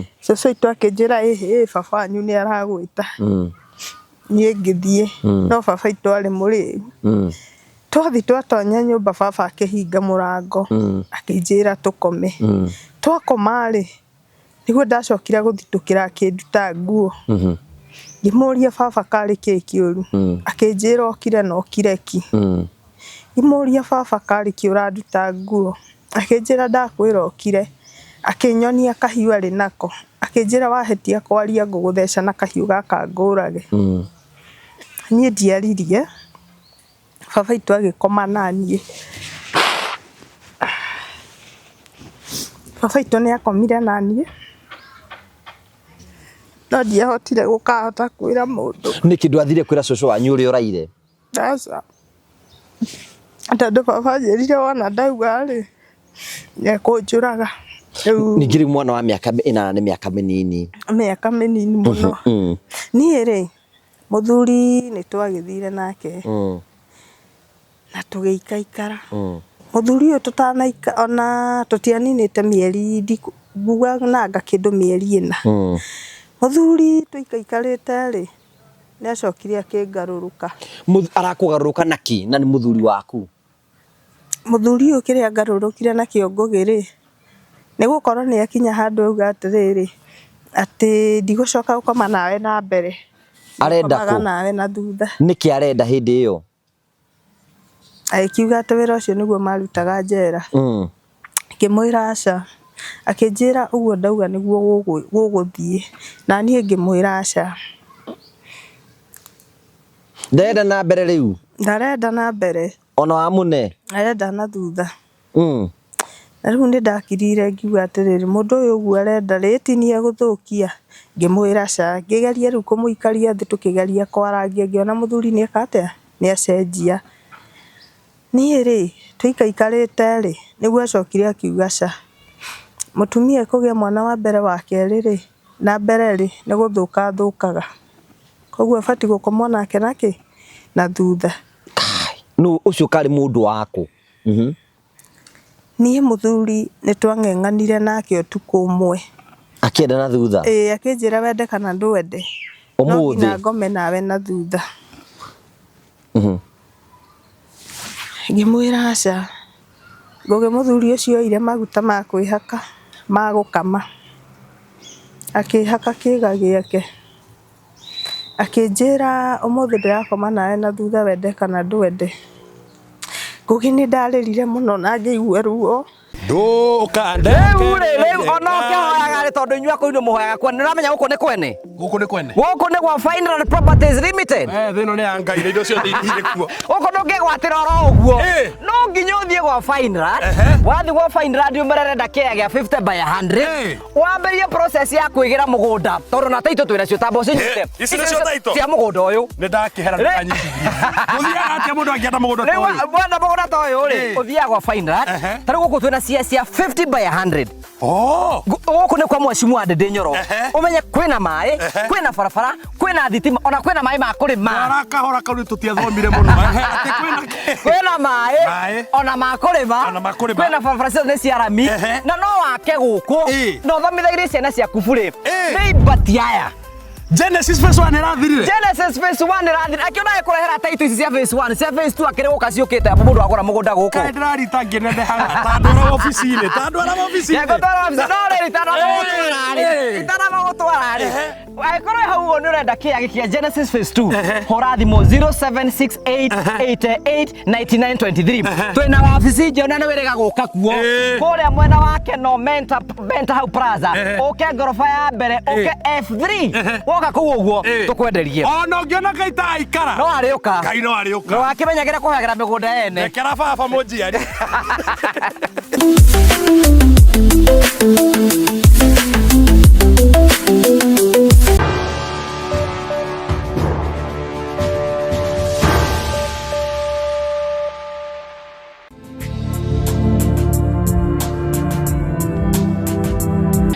Cũcũ witũ akĩnjĩra ĩhĩ baba wanyu nĩ aragwĩta. Niĩ ngĩthiĩ no baba witũ arĩ mũrĩu. Twathiĩ twatonya nyũmba baba akĩhinga mũrango akĩnjĩra tũkome. Twakoma rĩ, nĩguo ndacokire gũthitũkĩra akĩnduta nguo. Ngĩmũria baba karĩ kĩĩ kĩũru, akĩnjĩra ũkire na ũkire ki. Ngĩmũria baba karĩ kĩ ũranduta nguo, akĩnjĩra ndakwĩra ũkire, akĩnyonia kahiũ arĩ nako, akĩnjĩra wahĩtia kwaria ngũgũtheca na kahiũ gaka ngũrage. Niĩ ndiaririe, baba witũ agĩkoma naniĩ. Baba witũ nĩ akomire naniĩ, no ndiahotire gũkahota kwĩra mũndũ. Nĩkĩ ndwathire kwĩra cũcũ wanyu ũrĩa ũraire? Aca, tondũ baba anjĩrire wona ndauga rĩ, nĩ ekũnjũraga. Rĩu Ningĩ rĩu mwana wa mĩaka ĩnana nĩ mĩaka mĩnini. Mĩaka mĩnini mũno. Niĩ rĩ, mũthuri nĩ twagĩthire nake na tũgĩikaikara. Mũthuri ũyũ tũtanaikara ona tũtianinĩte mĩeri nguga nanga kĩndũ mĩeri ĩna. Mũthuri tũikaikarĩte rĩ, Nĩ acokire akĩngarũrũka. Arakũgarũrũka na kĩ na nĩ mũthuri waku? Mũthuri ũyũ kĩrĩa angarũrũkire nakĩo Ngũgĩ rĩ, nĩ gũkorwo nĩ akinya handũ auga atĩrĩrĩ, atĩ ndigũcoka gũkoma nawe na mbere, Arenda ngũkomaga kũ? nawe na thutha. Nĩkĩ arenda hĩndĩ ĩyo? Agĩkiuga atĩ wĩra ũcio nĩguo marutaga njera. Ngĩmwĩra aca. Akĩnjĩra ũguo ndauga nĩguo gũgũthiĩ. Na niĩ ngĩmwĩra aca. Ndarenda na mbere rĩu? Ndarenda na mbere. Ona wamũne? Arenda na thutha. Na rĩu nĩ ndakirire ngiuga atĩrĩrĩ, mũndũ ũyũ ũguo arenda rĩ, ĩ ti niĩ egũthũkia? Ngĩmwĩra aca. Ngĩgeria rĩu kũmũikaria thĩ tũkĩgeria kwarangia ngĩona mũthuri nĩ eka atĩa, nĩ acenjia. Niĩ rĩ, tũikaikarĩte rĩ, nĩguo acokire akiuga aca. Mũtumia ekũgĩa mwana wa mbere wa kerĩ rĩ, na mbere rĩ, nĩ gũthũka athũkaga. Koguo abatiĩ gũkomwo nake na kĩ? Na thutha. Kai, nũ ũcio karĩ mũndũ wakũ? Niĩ mũthuri nĩ twang'eng'anire nake ũtukũ ũmwe. Akĩenda na thutha? Ĩĩ akĩnjĩra wende kana ndwende, no Ũmũthĩ? nginya ngome nawe na thutha. Ngĩmwĩra aca. Ngũgĩ mũthuri ũcio oire maguta ma kwĩhaka ma gũkama, akĩhaka kĩga gĩake. Akĩnjĩra ũmũthĩ ndĩrakoma nawe na thutha wende kana ndwende. Ngũgĩ nĩ ndarĩrire mũno na ngĩigua ruo. Rĩu rĩ, rĩu ona ũkĩhoyaga rĩ, tondũ inyuĩ akũrũ nĩ mũhoyaga kwene, nĩ ũramenya gũkũ nĩ kwene? Gũkũ nĩ kwene. Gũkũ nĩ gwa Fineland Properties Limited. Eh, thĩ ĩno nĩ ya Ngai na indo ciothe irĩ kuo. Gũkũ ndũngĩgwatĩra oro ũguo. Ĩ. No nginya ũthiĩ gwa Fineland. Wathiĩ gwa Fineland ũmere ũrenda kĩea gĩa 50 by 100. Ĩ. Wambĩrĩrie process ya kwĩgĩra mũgũnda tondũ na taitũ twĩna cio tamba ũcinyite. Ĩ, ici nĩcio title? Cia mũgũnda ũyũ. Nĩ ndakĩhera Rĩ- ndũkanyitithie. Gũthiaga atĩa mũndũ angĩenda mũgũnda ta Rĩu ũyũ? wenda mũgũnda ta ũyũ rĩ, Ĩ. ũthiaga gwa Fineland. Ehe. Ta rĩu gũkũ twĩna cia cia 50 by 100. Oh! Gũkũ nĩ kwa mheshimiwa Ndindi Nyoro. Ehe. Ũmenye kwĩna maĩ, Ehe. kwĩna barabara, kwĩna thitima, ona kwĩna maĩ ma kũrĩma. Twara kahora kau nĩ tũtiathomire mũno. Ehe, atĩ kwĩna kĩ? Kwĩna maĩ, Maĩ. ona ma kũrĩma. Ona ma kũrĩma. Kwĩna barabara ciothe nĩ cia rami. Ehe. Na no wake gũkũ. Ĩ. Na ũthomithagĩrie ciana ciaku burĩ. Ĩ. Nĩ ibati aya. Genesis phase 1 ĩrathirire. Genesis phase 1 ĩrathira. Akĩona agĩkũrehera title ici cia phase 1, cia phase 2 akĩrĩ gũka ciũkĩte mũndũ agũra mũgũnda gũkũ. Kaĩ ndĩrarita ngĩnenehaga. Ta ndwara obici-inĩ. Ta ndwara obici-inĩ. Ngũtwara obici. No rĩrĩ itanamba gũtwara rĩ. Itanamba gũtwara rĩ. Angĩkorwo hau ũguo nĩ ũrenda kĩea gĩkĩ kĩa Genesis phase 2, hũra thimũ 0768889923. Twĩna wabici njerũ na nĩ wĩrĩga gũka kuo. Ĩĩ. Kũrĩa mwena wa Keno Menta, Menta hau Plaza. Ũke ngoroba ya mbere, ũke F3. Woka kũu ũguo Ĩĩ. tũkwenderie. Ona ũngĩona Ngai ta aikara. No arĩũka. Ngai no arĩũka. No akĩmenyagĩra kũhoyagĩra mĩgũnda ene. Rekera baba mũnjiari.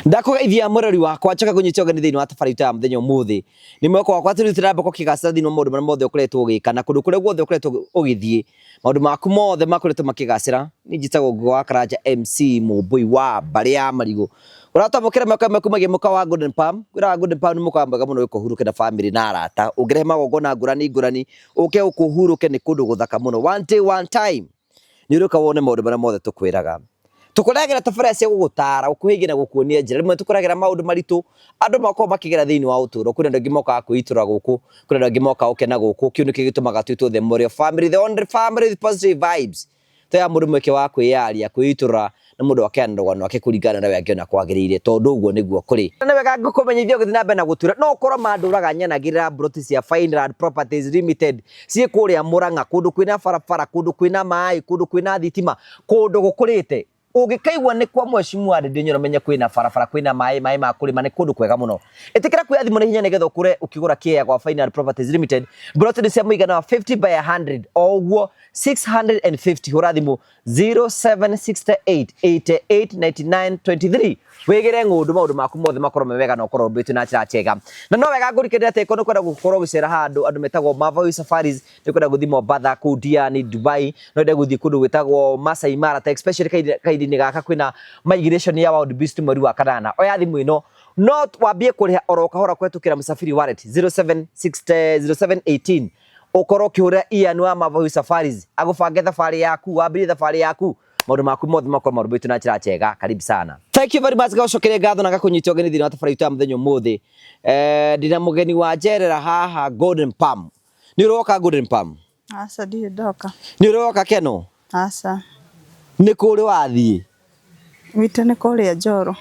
Ndakũgeithia mũrori wakwa njoka kũnyita ũgeni thĩinĩ wa tabarĩra itũ ya mũthenya ũmũthĩ. Nĩ mwĩhoko wakwa atĩ rĩu tũramba kũkĩgacĩra thĩinĩ wa maũndũ marĩa mothe ũkoretwo ũgĩka na kũndũ kũrĩa guothe ũkoretwo ũgĩthiĩ. Maũndũ maku mothe makoretwo makĩgacĩra. Niĩ njĩtagwo Ngũgĩ wa Karanja MC Mũmbũi wa mbarĩ ya Marigũ. Ũratwamũkĩra mwaka ũmwe kumagia mũkawa wa Golden Palm. Wĩra wa Golden Palm nĩ mũkawa mwega mũno ũka ũhurũke na family na arata. Ũngĩrehe magongona ngũrani ngũrani, ũke gũkũ ũhurũke nĩ kũndũ gũthaka mũno. One day one time nĩ ũrĩũka wone maũndũ marĩa mothe tũkwĩraga. Tũkũrehagĩra tabarĩra cia gũgũtara, gũkũhĩngia na gũkuonia njĩra. Rĩmwe tũkũrehagĩra maũndũ maritũ andũ makoragwo makĩgera thĩinĩ wa ũtũũro. Kwĩna andũ angĩ mokaga kwĩitũra gũkũ, kwĩna andũ angĩ mokaga gũkena gũkũ. Kĩu nĩkĩo gĩtũmaga twĩtwo the Morio family, the only family with positive vibes. Tũheaga mũndũ mweke wa kwĩyaria, kwĩitũrũra na mũndũ akeana rũgano rwake kũringana na ũrĩa angĩona kwagĩrĩire tondũ ũguo nĩguo kũrĩ. Nĩ wega ngũkũmenyithia ũgĩthiĩ na mbere na gũtwĩra no ũkorwo mandũraga nyanagĩrĩra mburoti cia Fineland Properties Limited ciĩ kũrĩa Mũrang'a, kũndũ kwĩna barabara, kũndũ kwĩna maĩ, kũndũ kwĩna thitima, kũndũ gũkũrĩte. Ũngĩkaigua nĩ kwa Mheshimiwa Ndindi Nyoro menye kwĩna barabara, kwĩna maĩ, maĩ ma kũrĩma, nĩ kũndũ kwega mũno. Ĩtĩkĩra kuoya thimũ na ihenya nĩgetha ũkũre ũkĩgũra kĩea gwa Fineland Properties Limited. Mburoti nĩ cia mũigana wa 50 by 100 o ũguo 650. Hũra thimũ 0768 88 99 23 wĩgĩre ng'ũndũ maũndũ maku mothe makorwo me mega na ũkorwo ũmbĩtwo na njĩra njega. Na no wega ngũrikĩrĩria atĩ korwo nĩ ũkwenda gũkorwo ũgĩcera handũ andũ metagwo Mavawi Safaris, nĩ ũkwenda gũthiĩ Mombatha kũu Diani, Dubai, no wende gũthiĩ kũndũ gwĩtagwo Masai Mara, ta especially kahinda-inĩ gaka kwĩna migration ya wild beast mweri wa kanana. Oya thimũ ĩno no wambie kũrĩha oro kahora kũhetũkĩra Msafiri Wallet 0760 0718 ũkorwo ũkĩhũrĩra Ian wa Mavawi Safaris agũbange thabarĩ yaku, wambĩrĩrie thabarĩ yaku, maũndũ maku mothe makorwo marũmĩtwo na njĩra njega. Karibu sana. Thank you very much. Gũcokeria ngatho na gakũnyita ũgeni thĩinĩ wa tabarĩra itũ ya mũthenya ũmũthĩ. Ndĩna mũgeni wa njerera haha Golden Palm. Nĩ ũroka Golden Palm? Aca ndirĩ ndoka. Nĩ ũroka Keno? Aca. Nĩ kũ ũrĩ wathiĩ? Gwitũ nĩ kũrĩa Njoro.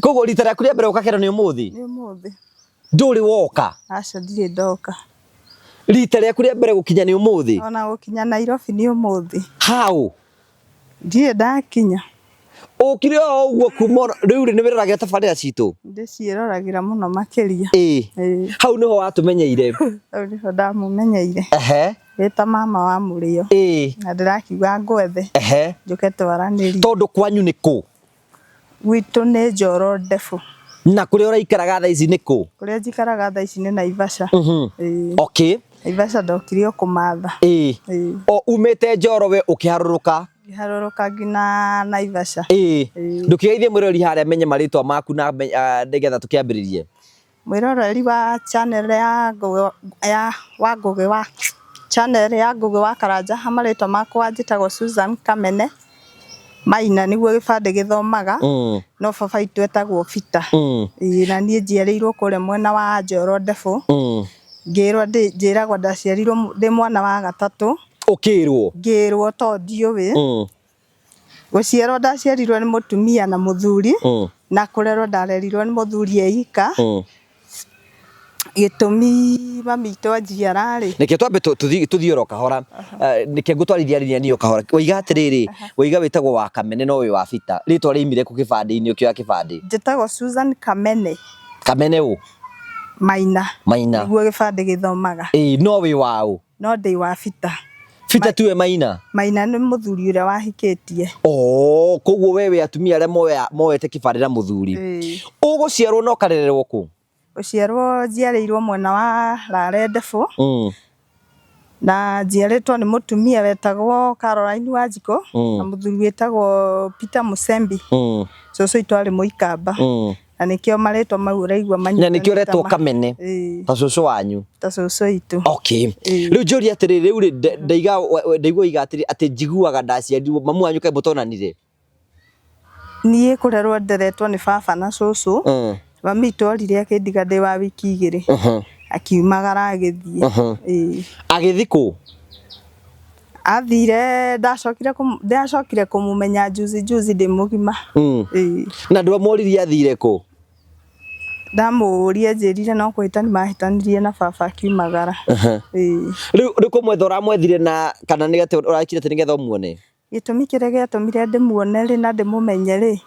Koguo rita rĩaku rĩa mbere gũka Keno nĩ ũmũthĩ? Nĩ ũmũthĩ. Ndũrĩ woka? Aca ndirĩ ndoka. Rita rĩaku rĩa mbere gũkinya nĩ ũmũthĩ? Ona gũkinya Nairobi nĩ ũmũthĩ. How? Ndirĩ ndakinya. Ũkire o ũguo kuma rĩu rĩ nĩ wĩroragĩra tabarĩra citũ? Ndĩciĩroragĩra mũno makĩria. Ĩĩ. Ĩĩ. Hau nĩho watũmenyeire? Hau nĩho ndamũmenyeire. Ehe. Wĩ ta mama wa mũrĩo. Ĩĩ. Na ndĩrakiuga ngwethe. Ehe. Njũke twaranĩrie. Tondũ kwanyu nĩ kũ? Gwitũ nĩ Njoro Ndebu. Na kũrĩa ũraikaraga thaa ici nĩ kũ? Kũrĩa njikaraga thaa ici nĩ Naivasha. Ĩĩ. Okay. Naivasha ndokire o kũmatha. Ĩĩ. Ĩĩ. O umĩte Njoro we ũkĩharũrũka? Ngĩharũrũka nginya Naivasha. Ĩĩ. Ĩĩ. Ndũkĩgeithie mwĩroreri harĩa menye marĩtwa maku na nĩgetha tũkĩambĩrĩrie. Mwĩroreri wa channel ya Ngũgĩ ya wa Ngũgĩ wa channel ya Ngũgĩ wa Karanja, marĩtwa makwa njĩtagwo Susan Kamene Maina nĩguo gĩbandĩ gĩthomaga, no baba witũ etagwo Peter. Ĩĩ na niĩ njiarĩirwo kũrĩa mwena wa Njoro Ndebũ. Ngĩrwo njĩragwo ndaciarirwo ndĩ mwana wa gatatũ. Ũkĩrwo? Ngĩrwo to ndiũĩ. Gũciarwo ndaciarirwo nĩ mũtumia na mũthuri, na kũrerwo ndarerirwo nĩ mũthuri e ika. Gĩtũmi mami witũ anjiara rĩ. Reke twambe tũthiĩ oro kahora. Nĩkĩ ngũtwarithia riria niĩ o kahora. Waiga atĩrĩrĩ, waiga wĩtagwo wa Kamene no wĩ wa Bita. Rĩtwa rĩaimire kũ kĩbandĩ-inĩ ũkĩoya kĩbandĩ? Njĩtagwo Susan Kamene. Kamene ũ? Maina. Maina. Nĩguo gĩbandĩ gĩthomaga. Ĩĩ, no wĩ wa ũ? No ndĩ wa Bita. Bita tiwe Maina? Maina nĩ mũthuri ũrĩa wahikĩtie. Oh, koguo we wĩ atumia arĩa moete kĩbandĩ na mũthuri. Ũgũciarwo na ũkarererwo kũ? Gũciarwo njiarĩirwo mwena wa Rare Ndebũ. Na njiarĩtwo nĩ mũtumia wetagwo Caroline Wanjikũ na mũthuri wĩtagwo Peter Mũsembi. Cũcũ witũ arĩ Mũikamba. Na nĩkĩo marĩtwa mau ũraigua Na nĩkĩo ũretwo Kamene ta cũcũ wanyu. Ta cũcũ witũ. Okay. Rĩu njũrie atĩrĩrĩ, rĩu rĩ ndaigua oiga atĩrĩ atĩ njiguaga ndaciarirwo mamu wanyu kaĩ mũtonanire? Niĩ kũrerwo nderetwo nĩ baba na cũcũ. Mami witũ orire akĩndiga ndĩ wa wiki igĩrĩ. Akiumagara agĩthiĩ. Ĩĩ. Agĩthiĩ kũ? Athire ndacokire kũmũmenya juzi juzi ndĩ mũgima. Ĩĩ. Na ndwamũririe athire kũ? Ndamũũria anjĩrire no kũhĩtania mahĩtanirie na baba akiumagara. Ĩĩ. Rĩu nĩ kũmwetha ũramwethire na kana nĩ atĩ ũrekire atĩ nĩgetha ũmuone? Gĩtũmi kĩrĩa gĩatũmire ndĩmuone rĩ na ndĩmũmenye rĩ,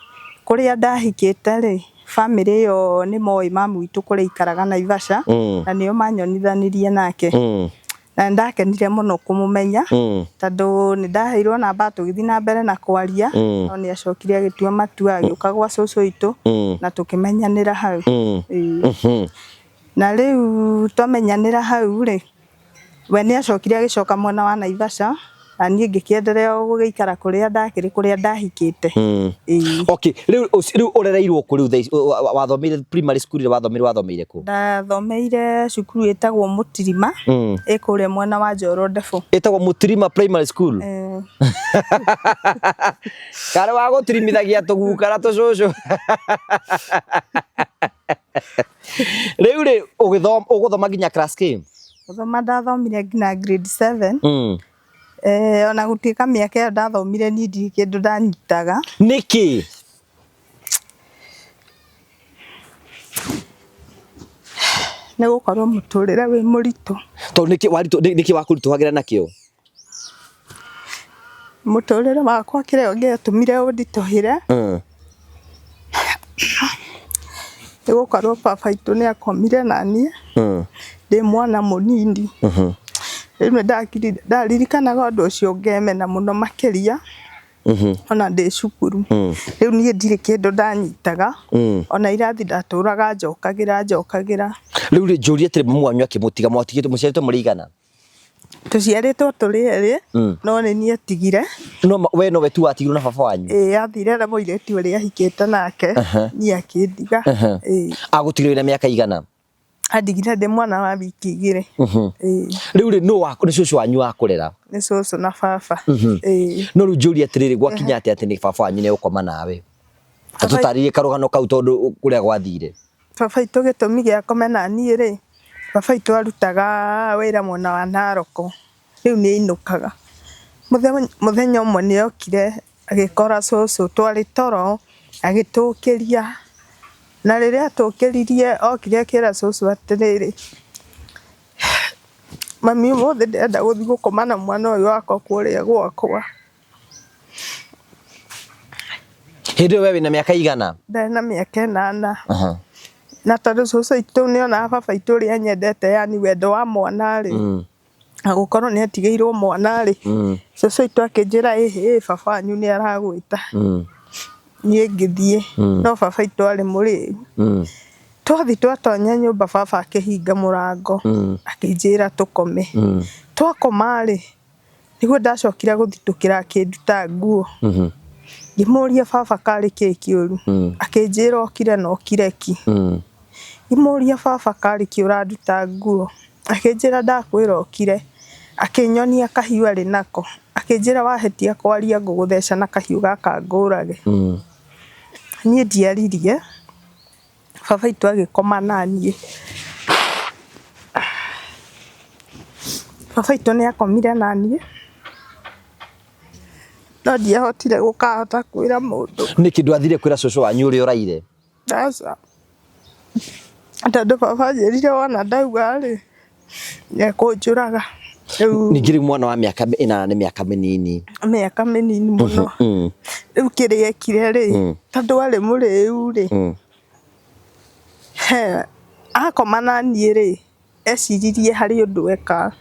kũrĩa ndahikĩte rĩ, family ĩyo nĩ moĩ mamu witũ kũrĩa aikaraga Naivasha, na nĩo manyonithanirie nake. Na nĩndakenire mũno kũmũmenya, tondũ nĩndaheirwo namba tũgĩthiĩ na mbere na kwaria, no nĩacokire agĩtua matua agĩũka gwa cũcũ witũ, na tũkĩmenyanĩra hau. Ĩĩ. Na rĩu twamenyanĩra hau rĩ, we nĩacokire agĩcoka mwena wa Naivasha, Na niĩ ngĩkĩenderea o gũgĩikara kũrĩa ndakĩrĩ kũrĩa ndahikĩte. Ĩĩ. Okay, rĩu rĩu ũrereirwo kũ rĩu thaa ici? Wathomeire primary school ĩrĩa wathomeire wathomeire kũ? Ndathomeire cukuru ĩtagwo Mũtirima, ĩ kũrĩa mwena wa Njoro Ndebũ. Ĩtagwo Mũtirima Primary School. Eh, Karĩ wa gũtirimithagia tũguka na tũcũcũ. Rĩu rĩ ũgĩthoma ũgũthoma nginya class K? Gũthoma ndathomire nginya grade 7. Eh, ona gũtuĩka mĩaka ĩyo ndathomire niĩ ndirĩ kĩndũ ndanyitaga. Nĩkĩ? Nĩ gũkorwo mũtũrĩre wĩ mũritũ. Tondũ nĩkĩ waritũ nĩkĩ wakũritũhagĩra nakĩo? Mũtũrĩre wakwa kĩrĩa gĩatũmire ũnditũhĩre nĩ gũkorwo baba witũ nĩ akomire naniĩ ndĩ mwana mũnini. Rĩu nĩ ndaririkanaga ũndũ ũcio ngemena mũno makĩria ona ndĩ cukuru. Rĩu niĩ ndirĩ kĩndũ ndanyitaga ona irathi ndatũraga njokagĩra njokagĩra. Rĩu rĩ njũrie atĩrĩ mamu wanyu akĩmũtiga mwatigĩtwo mũciarĩtwo mũrĩ aigana? Tũciarĩtwo tũrĩ erĩ no nĩ niĩ atigire. No we nowe tu watigirwo na baba wanyu? Ĩĩ athire na mũirĩtu ũrĩa ahikĩte nake niĩ akĩndiga. Ĩĩ. Agũtigire wĩna mĩaka igana? Andigire ndĩ mwana wa wiki igĩrĩ. Ĩĩ. Rĩu rĩ nũ wa nĩ cũcũ wanyu wakũrera? Nĩ cũcũ na baba. Ĩĩ. No rĩu njũrie atĩrĩrĩ gwakinya atĩa atĩ nĩ baba wanyu nĩ egũkoma nawe? Ta tũtarĩrie karũgano kau tondũ kũrĩa gwathire. Baba witũ gĩtũmi gĩa akome na niĩ rĩ, baba witũ arutaga wĩra mwena wa Narok, rĩu nĩ ainũkaga. Mũthenya ũmwe nĩ okire agĩkora cũcũ twarĩ toro, agĩtũkĩria, na rĩrĩa atũkĩririe okire akĩra cũcũ atĩrĩrĩ, mami ũmũthĩ ndĩrenda gũthiĩ gũkoma na mwana ũyũ wakwa kũrĩa gwakwa. Hĩndĩ ĩyo we wĩna mĩaka igana? Ndarĩ na mĩaka ĩnana. Na tondũ cũcũ witũ nĩ onaga baba witũ ũrĩa anyendete yani wendo wa mwana rĩ, na gũkorwo nĩ atigĩirwo mwana rĩ, cũcũ witũ akĩnjĩra ĩhĩ baba wanyu nĩ aragwĩta. Niĩ ngĩthiĩ, no baba witũ arĩ mũrĩu. Twathiĩ twatonya nyũmba baba akĩhinga mũrango, akĩnjĩra tũkome. Twakoma rĩ, nĩguo ndacokire gũthitũkĩra akĩnduta nguo. Ngĩmũria baba karĩ kĩ kĩũru, akĩnjĩra okire na okire ki. Ngĩmũria baba karĩ kĩ ũranduta nguo, akĩnjĩra ndakwĩra ũkire, akĩnyonia kahiũ arĩ nako, akĩnjĩra wahĩtia kwaria ngũgũtheca na kahiũ gaka ngũrage. Niĩ ndiaririe, baba witũ agĩkoma naniĩ. Baba witũ nĩ akomire naniĩ, no ndiahotire gũkahota kwĩra mũndũ. Nĩkĩ ndwathire kwĩra cũcũ wanyu ũrĩa ũraire? Aca, tondũ baba anjĩrire wona ndauga rĩ, nĩ ekũnjũraga. Rĩu Ningĩ rĩu mwana wa mĩaka ĩnana nĩ mĩaka mĩnini. Mĩaka mĩnini mũno. Rĩu kĩrĩa ekire rĩ, tondũ arĩ mũrĩu rĩ, he akoma na niĩ rĩ, eciririe harĩ ũndũ eka.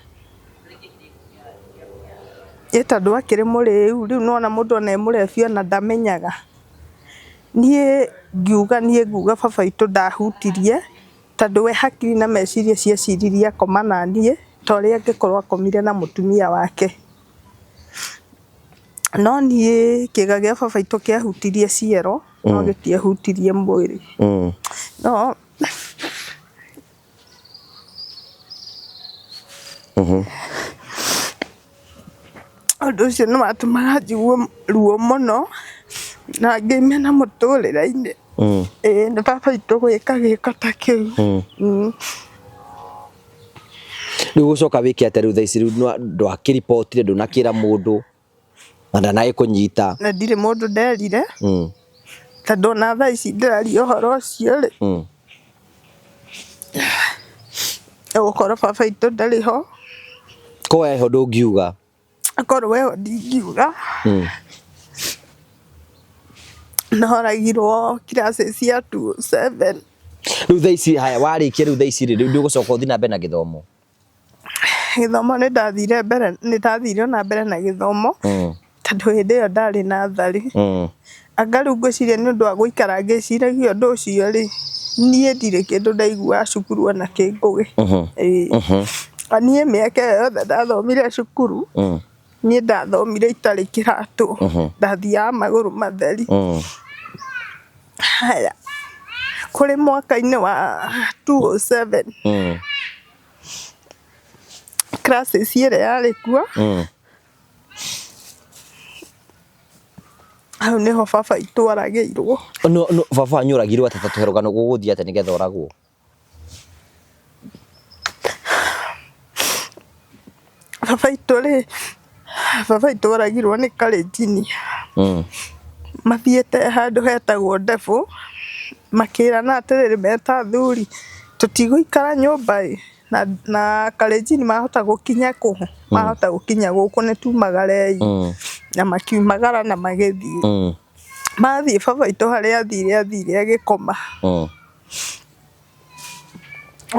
Ĩ tondũ akĩrĩ mũrĩu, rĩu nĩwona mũndũ ona e mũrebi ona ndamenyaga. Niĩ ngiuga niĩ nguga baba witũ ndahutirie, tondũ we hakiri na meciria cieciririe akoma na niĩ, ta ũrĩa angĩkorwo akomire na mũtumia wake. No niĩ kĩga gĩa baba witũ kĩahutirie ciero, no gĩtiahutirie mwĩrĩ. No ũndũ ũcio nĩ watũmaga njigue ruo mũno na ngĩmena mũtũrĩre-inĩ. Ĩĩ nĩ baba witũ gwĩka gĩko ta kĩu. Rĩu ũgũcoka wĩke atĩa rĩu thaa ici rĩu ndwakĩribotire ndũnakĩra mũndũ na ndanagĩkũnyita. Na ndirĩ mũndũ nderire, tondũ ona thaa ici ndĩraria ũhoro ũcio rĩ, nĩ gũkorwo baba witũ ndarĩ ho. Korwo eho ndũngiuga? Akorwo eho ndingiuga. Noragirwo kiraci cia 2-7. Rĩu thaa ici haya warĩkia rĩu thaa ici rĩ, rĩu ndũgũcoka ũthiĩ na mbere na gĩthomo? Gĩthomo nĩ ndathire mbere, nĩ ndathire ona mbere na gĩthomo, tondũ hĩndĩ ĩyo ndarĩ natharĩ. Anga rĩu ngwĩciria nĩ ũndũ wa gũikara ngĩciragia ũndũ ũcio rĩ, niĩ ndirĩ kĩndũ ndaiguaga cukuru ona kĩ Ngũgĩ. Ĩĩ. Niĩ mĩaka ĩyo yothe ndathomire cukuru, Niĩ ndathomire itarĩ kĩratũ, ndathiaga magũrũ matheri. Haya, kũrĩ mwaka-inĩ wa 2007 crisis ĩrĩa yarĩ kuo, hau nĩho baba witũ oragĩirwo. No, no, baba wanyu oragirwo atĩa? Ta tũhe rũgano gũgũthiĩ atĩa nĩgetha oragwo? Baba witũ rĩ, baba witũ oragirwo nĩ Kalenjin. Mathiĩte handũ hetagwo Ndebũ, makĩrana atĩrĩrĩ me ta athuri, tũtigũikara nyũmba ĩ, na Kalenjin mahota gũkinya kũ? Mahota gũkinya gũkũ nĩ tumagarei. Na makiumagara na magĩthiĩ. Mathiĩ baba witũ harĩa athire athire agĩkoma. No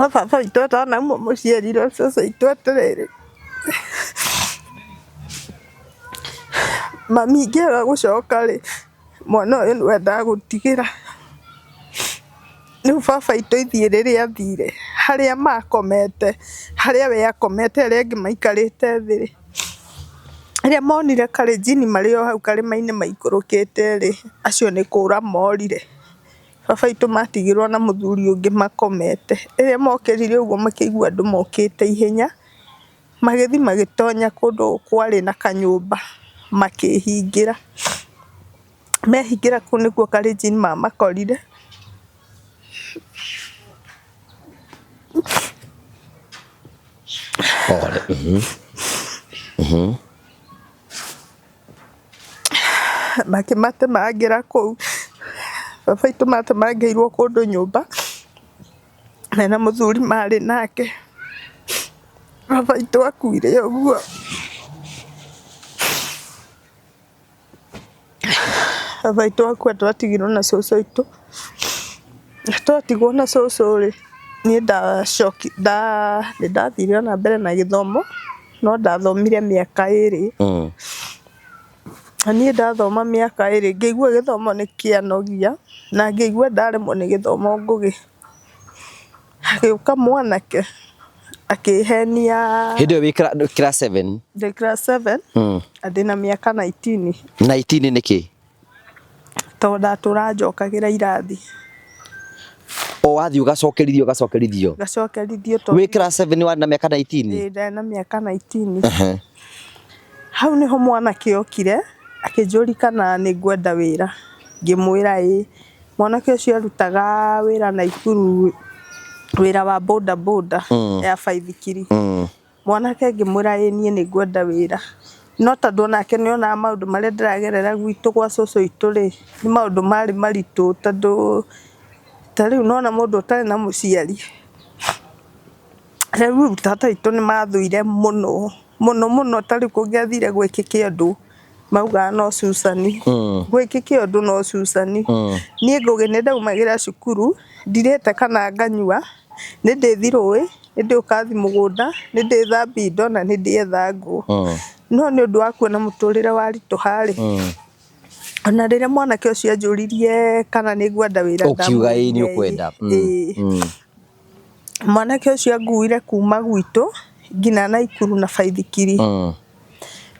baba witũ atanauma mũciĩ erire cũcũ witũ atĩrĩrĩ, mami ingĩaga gũcoka rĩ, mwana ũyũ nĩwe ndagũtigĩra. Rĩu baba witũ ithiĩ rĩrĩa athire, harĩa makomete, harĩa we akomete arĩa angĩ maikarĩte thĩ rĩ, rĩrĩa monire Kalenjin marĩ o hau karĩma-inĩ maikũrũkĩte rĩ, acio nĩ kũra morire. Baba witũ matigirwo na mũthuri ũngĩ makomete. Rĩrĩa mokĩrire ũguo makĩigua andũ mokĩte ihenya, magĩthiĩ magĩtonya kũndũ kwarĩ na kanyũmba makĩhingĩra. Mehingĩra kũu nĩkuo Kalenjin mamakorire. Pole. Makĩmatemangĩra kũu, baba witũ matemangĩirwo kũndũ nyũmba, mena mũthuri marĩ nake, baba witũ akuire ũguo. Baba witũ akua twatigirwo na cũcũ witũ, na twatigwo na cũcũ rĩ, niĩ nĩ ndathire ona mbere na gĩthomo, no ndathomire mĩaka ĩrĩ. Na niĩ ndathoma mĩaka ĩrĩ ngĩigua gĩthomo nĩ kĩanogia, na ngĩigua ndaremwo nĩ gĩthomo Ngũgĩ. Hagĩũka mwanake akĩhenia. Hĩndĩ ĩyo wĩ class 7? Ndĩ class 7 na ndĩna mĩaka 19. 19 nĩkĩ? Tondũ ndatũra njokagĩra irathi. O wathiĩ ũgacokerithio ũgacokerithio? Ngacokerithio tondũ. Wĩ class 7 warĩ na mĩaka 19? Ĩĩ ndarĩ na mĩaka 19. Hau nĩho mwanake okire akĩnjũria kana nĩ ngwenda wĩra, ngĩmwĩra ĩĩ. Mwanake ũcio arutaga wĩra Naikuru, wĩra wa boda boda ya baithikiri. Mwanake ngĩmwĩra ĩĩ niĩ nĩ ngwenda wĩra. No tondũ onake nĩ onaga maũndũ marĩa ndĩragerera gwitũ gwa cũcũ witũ rĩ, nĩ maũndũ marĩ maritũ tondũ ta rĩu nĩ wona mũndũ ũtarĩ na mũciari. Rĩu tata witũ nĩ mathũire mũno mũno mũno ta rĩu kũngĩathire gwĩkĩke ũndũ maugaga no Susan, gwĩkĩke ũndũ no Susan. Niĩ Ngũgĩ nĩ ndaumagĩra cukuru ndirĩte kana nganyua, nĩ ndĩthi rũĩ, nĩ ndĩũka mũgũnda, nĩ ndĩthambia indo na nĩ ndĩetha ngũ. No nĩ ũndũ wa kuona mũtũrĩre waritũha rĩ, ona rĩrĩa mwanake ũcio anjũririe kana nĩ ngwenda wĩra Ũkiuga ĩĩ nĩ ũkwenda. Ĩĩ. Mwanake ũcio anguire kuma gwitũ nginya Naikuru na baithikiri.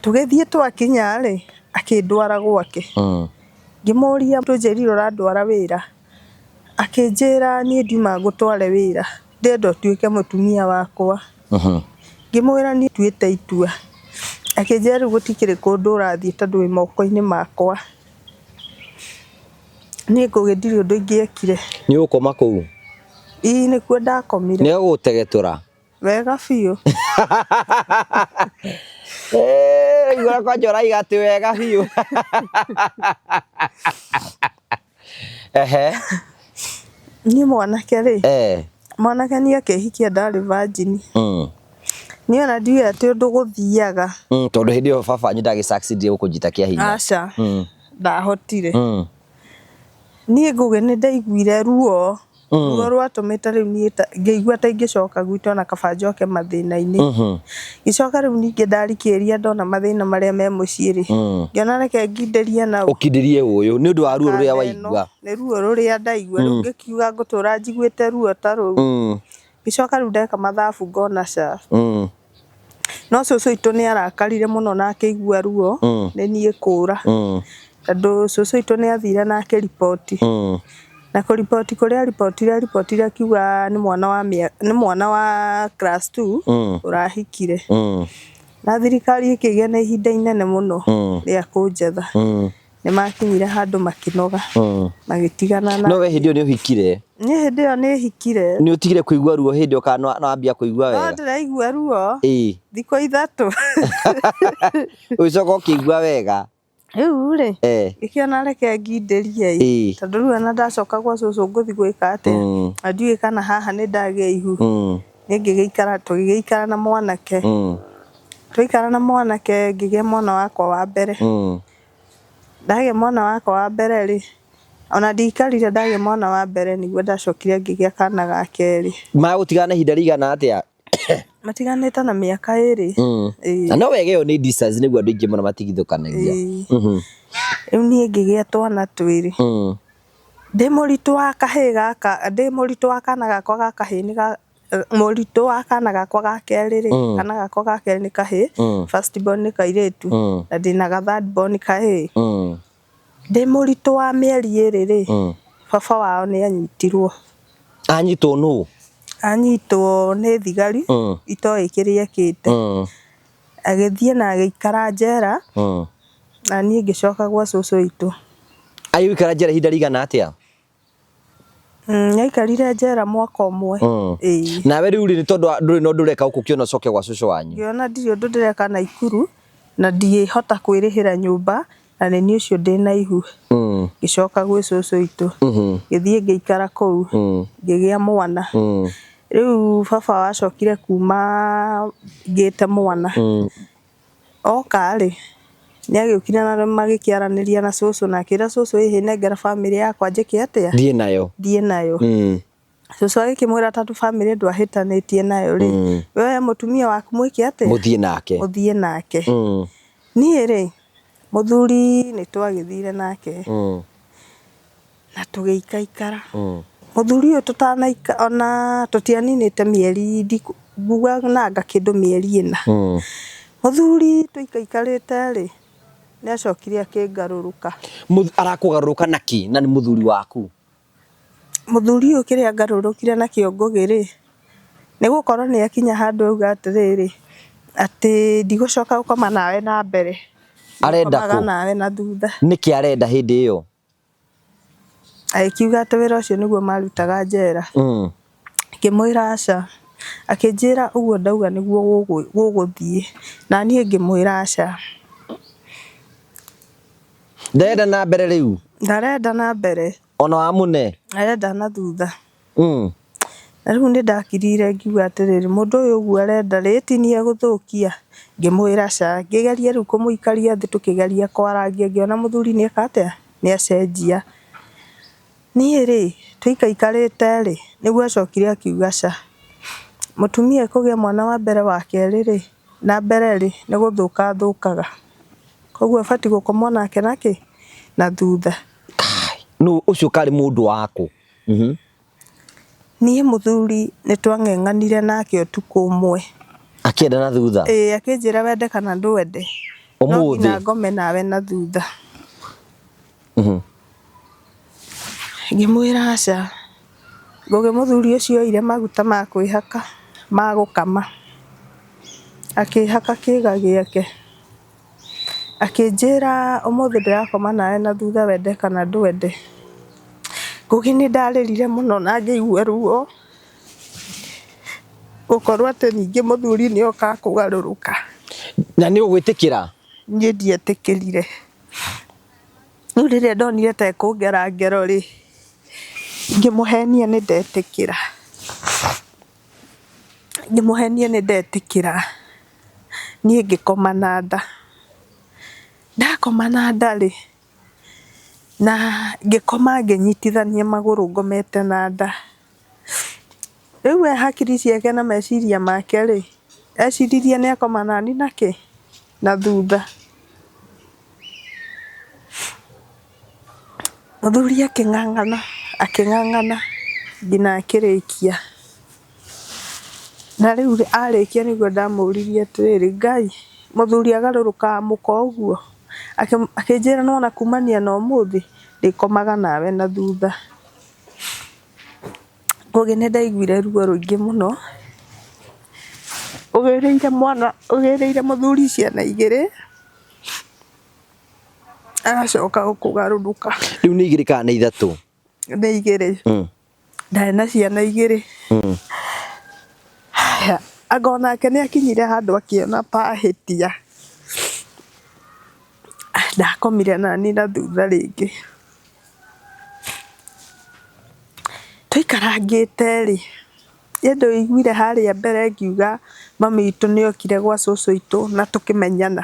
Tũgĩthiĩ twakinya rĩ, akĩndwara gwake. Ngĩmũria ndũnjĩrire ũrandwara wĩra? Akĩnjĩra niĩ ndiuma ngũtware wĩra, ndĩrenda ũtuĩke mũtumia wakwa. Ngĩmwĩra niĩ nduĩte itua. Akĩnjĩra rĩu gũtikĩrĩ kũndũ ũrathiĩ tondũ wĩ moko-inĩ makwa. Niĩ Ngũgĩ ndirĩ ũndũ ingĩekire. Nĩ ũgũkoma kũu? Ii nĩkuo ndakomire. Nĩ egũgũtegetũra? Wega biũ. Igũra kwanja ũraiga atĩ wega biũ. Ehe. Niĩ mwanake rĩ, Eh. mwanake niĩ akĩhikia ndarĩ virgin. Niĩ ona ndiũĩ atĩ ũndũ gũthiaga. Tondũ hĩndĩ ĩyo baba wanyu ndagĩ succeed gũkũnyita kĩa hinya. Aca. Ndahotire. Niĩ Ngũgĩ nĩ ndaiguire ruo, ruo rwatũmĩte rĩu niĩ ngĩigua ta ingĩcoka gwitũ ona kaba njoke mathĩna-inĩ. Ngĩcoka rĩu ningĩ ndarikĩrĩria ndona mathĩna marĩa me mũciĩ rĩ, ngĩona reke ngindĩrie na Ũkindĩrie ũyũ nĩ ũndũ wa ruo rũrĩa kanda ĩno. waigua. Nĩ ruo rũrĩa ndaigua, rĩu ngĩkiuga ngũtũra njiguĩte ruo ta rũu. Ngĩcoka rĩu ndeka mathabu ngona ca. No cũcũ witũ nĩ arakarire mũno na akĩigua ruo nĩ niĩ kũra. Tondũ cũcũ witũ nĩ athire na akĩriboti. Na kũriboti kũrĩa aribotire aribotire akiuga nĩ mwana wa nĩ mwana wa class 2 ũrahikire. Na thirikari ĩkĩgĩa na ihinda inene mũno rĩa kũnjetha. Nĩ makinyire handũ makĩnoga magĩtigana na No we hĩndĩ ĩyo nĩ ũhikire? Niĩ hĩndĩ ĩyo nĩ hikire. Nĩ ũtigire kũigua ruo hĩndĩ ĩyo kana no wambia kũigua No wega? ndĩraigua ruo Ĩĩ. thikũ 3. Ũgĩcoka ũkĩigua wega. Rĩu rĩ, Eh. ngĩkĩona reke ngindĩrie ĩ, Ĩĩ. tondũ rĩu ona ndacoka gwa cũcũ ngũthiĩ gwĩka atĩa, na ndiũĩ kana haha nĩ ndagĩa ihu. Niĩ ngĩgĩikara, tũgĩgĩikara na mwanake, twaikara na mwanake ngĩgĩa mwana wakwa wa mbere. Ndagĩa mwana wakwa wa mbere rĩ, ona ndiikarire ndagĩa mwana wa mbere nĩguo ndacokire ngĩgĩa kana ga kerĩ. Magũtigana na ihinda rĩigana atĩa? Matiganĩte na mĩaka 2. Ĩĩ. Na no wega ĩyo nĩ distance nĩguo andũ aingĩ mũno matigithũkanagia. Ĩĩ. Rĩu niĩ ngĩgĩa twana 2. Ndĩ mũritũ wa kahĩĩ gaka, ndĩ mũritũ wa kana gakwa ga kahĩĩ nĩ ga mũritũ wa kana gakwa ga kerĩ rĩ, kana gakwa ga kerĩ nĩ kahĩĩ, first born nĩ kairĩtu, na ndĩna ga third born kahĩĩ. Ndĩ mũritũ wa mĩeri 2 rĩ, baba wao nĩ anyitirwo. Anyitwo nũ? Anyitwo nĩ thigari itoĩ kĩrĩa ekĩte. Agĩthiĩ na agĩikara njera, na niĩ ngĩcoka gwa cũcũ witũ. Agĩikara njera ihinda rĩigana atĩa? Nĩaikarire njera mwaka ũmwe. Ĩĩ. Nawe rĩu rĩ nĩ tondũ ndũrĩ na ũndũ ũreka gũkũ ũkĩona ũcoke gwa cũcũ wanyu? Ngĩona ndirĩ ũndũ ndĩreka Naikuru na ndihota kwĩrĩhĩra nyũmba na nĩ niĩ ũcio ndĩna ihu. Ngĩcoka gwĩ cũcũ witũ. Ngĩthiĩ ngĩikara kũu, ngĩgĩa mwana. Rĩu baba wacokire kuma ngĩte mwana. Oka rĩ, nĩ agĩũkire na magĩkĩaranĩria na cũcũ na akĩra cũcũ ĩhĩ nengera bamĩrĩ yakwa njĩke atĩa? Thiĩ nayo. Thiĩ nayo. Cũcũ agĩkĩmwĩra tondũ bamĩrĩ ndwahĩtanĩtie nayo rĩ, we mũtumia waku mwĩke atĩa? Mũthiĩ nake. Mũthiĩ nake. Niĩ rĩ, mũthuri nĩ twagĩthire nake. Na tũgĩikaikara. Mũthuri ũyũ tũtanaika ona tũtianinĩte mĩeri nguga nanga kĩndũ mĩeri 4. Mũthuri tũikaikarĩte rĩ, nĩ acokire akĩngarũrũka. Arakũgarũrũka nakĩ na nĩ mũthuri waku? Mũthuri ũyũ kĩrĩa ngarũrũkire nakĩo Ngũgĩ rĩ, nĩ gũkorwo nĩ akinya handũ auga atĩrĩrĩ, atĩ ndigũcoka gũkoma nawe na mbere. Arenda Ngomaga kũ? nawe na thutha. Nĩkĩ arenda hĩndĩ ĩyo? Agĩkiuga atĩ wĩra ũcio nĩguo marutaga njera. Ngĩmwĩra aca. Akĩnjĩra ũguo ndauga nĩguo gũgũthiĩ. Na niĩ ngĩmwĩra aca. Ndarenda na mbere rĩu? Ndarenda na mbere. Ona wamũne? Arenda na thutha. Na rĩu nĩ ndakirire ngiuga atĩrĩrĩ, mũndũ ũyũ ũguo arenda rĩ, ti niĩ egũthũkia. Ngĩmwĩra aca. Ngĩgeria rĩu kũmũikaria thĩ tũkĩgeria kwarangia ngĩona mũthuri nĩ eka atĩa? Nĩ acenjia. Niĩ rĩ, tũikaikarĩte rĩ, nĩguo acokire akiuga aca. Mũtumia ekũgĩa mwana wa mbere wa kerĩ rĩ, na mbere rĩ, nĩ gũthũka athũkaga. Koguo abatiĩ gũkomwo nake nakĩ? Na thutha. Kai, nũ ũcio karĩ mũndũ waku? Niĩ mũthuri nĩ twang'eng'anire nake ũtukũ ũmwe. Akĩenda na thutha? Ĩĩ, akĩnjĩra wende kana ndwende. No Ũmũthĩ? nginya ngome nawe na thutha. Ngĩmwĩra aca. Ngũgĩ mũthuri ũcio oire maguta ma kwĩhaka ma gũkama. Akĩhaka kĩga gĩake. Akĩnjĩra ũmũthĩ ndĩrakoma nawe na thutha wende kana ndwende. Ngũgĩ nĩ ndarĩrire mũno na ngĩigua ruo. Gũkorwo atĩ ningĩ mũthuri nĩ oka kũgarũrũka. Na nĩ ũgwĩtĩkĩra? Niĩ ndietĩkĩrire. Rĩu rĩrĩa ndonire ta ekũngera ngero rĩ, ngĩmũhenia nĩ ndetĩkĩra. Ngĩmũhenia nĩ ndetĩkĩra. Niĩ ngĩkoma na nda. Ndakoma na nda rĩ, na ngĩkoma ngĩnyitithania magũrũ ngomete na nda. Rĩu we hakiri ciake na meciria make rĩ, eciririe nĩ akoma nani nakĩ? Na thutha. Mũthuri akĩng'ang'ana, akĩng'ang'ana nginya akĩrĩkia. Na rĩu arĩkia nĩguo ndamũririe atĩrĩrĩ, Ngai, mũthuri agarũrũkaga mũka ũguo? Akĩnjĩra nĩwona kumania na ũmũthĩ ndĩkomaga nawe na thutha. Ngũgĩ nĩ ndaiguire ruo rũingĩ mũno, ũgĩrĩire mwana, ũgĩrĩire mũthuri ciana igĩrĩ, agacoka gũkũgarũrũka. Rĩu nĩ igĩrĩ kana nĩ ithatũ? Nĩ igĩrĩ. Ndarĩ na ciana igĩrĩ. Haya, anga onake nĩ akinyire handũ akĩona pahĩtia. Ndakomire nani na thutha rĩngĩ. Tũikarangĩte rĩ, niĩ ndũiguire harĩa mbere ngiuga mami witũ nĩ okire gwa cũcũ witũ na tũkĩmenyana.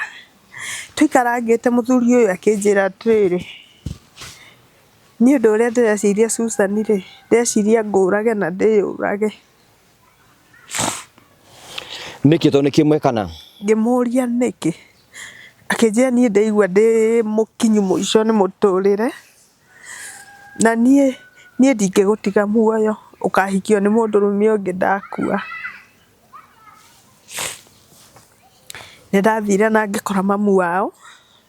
Tũikarangĩte mũthuri ũyũ akĩnjĩra atĩrĩrĩ, niĩ ũndũ ũrĩa ndĩreciria Susan rĩ, ndĩreciria ngũrage na ndĩyũrage. Nĩkĩ tondũ nĩ kĩmwe kana? Ngĩmũria nĩkĩ, akĩnjĩra niĩ ndĩraigua ndĩ mũkinyu mũico nĩ mũtũrĩre, na niĩ niĩ ndingĩgũtiga muoyo ũkahikio nĩ mũndũrũme ũngĩ ndakua. Nĩ ndathire na ngĩkora mamu wao,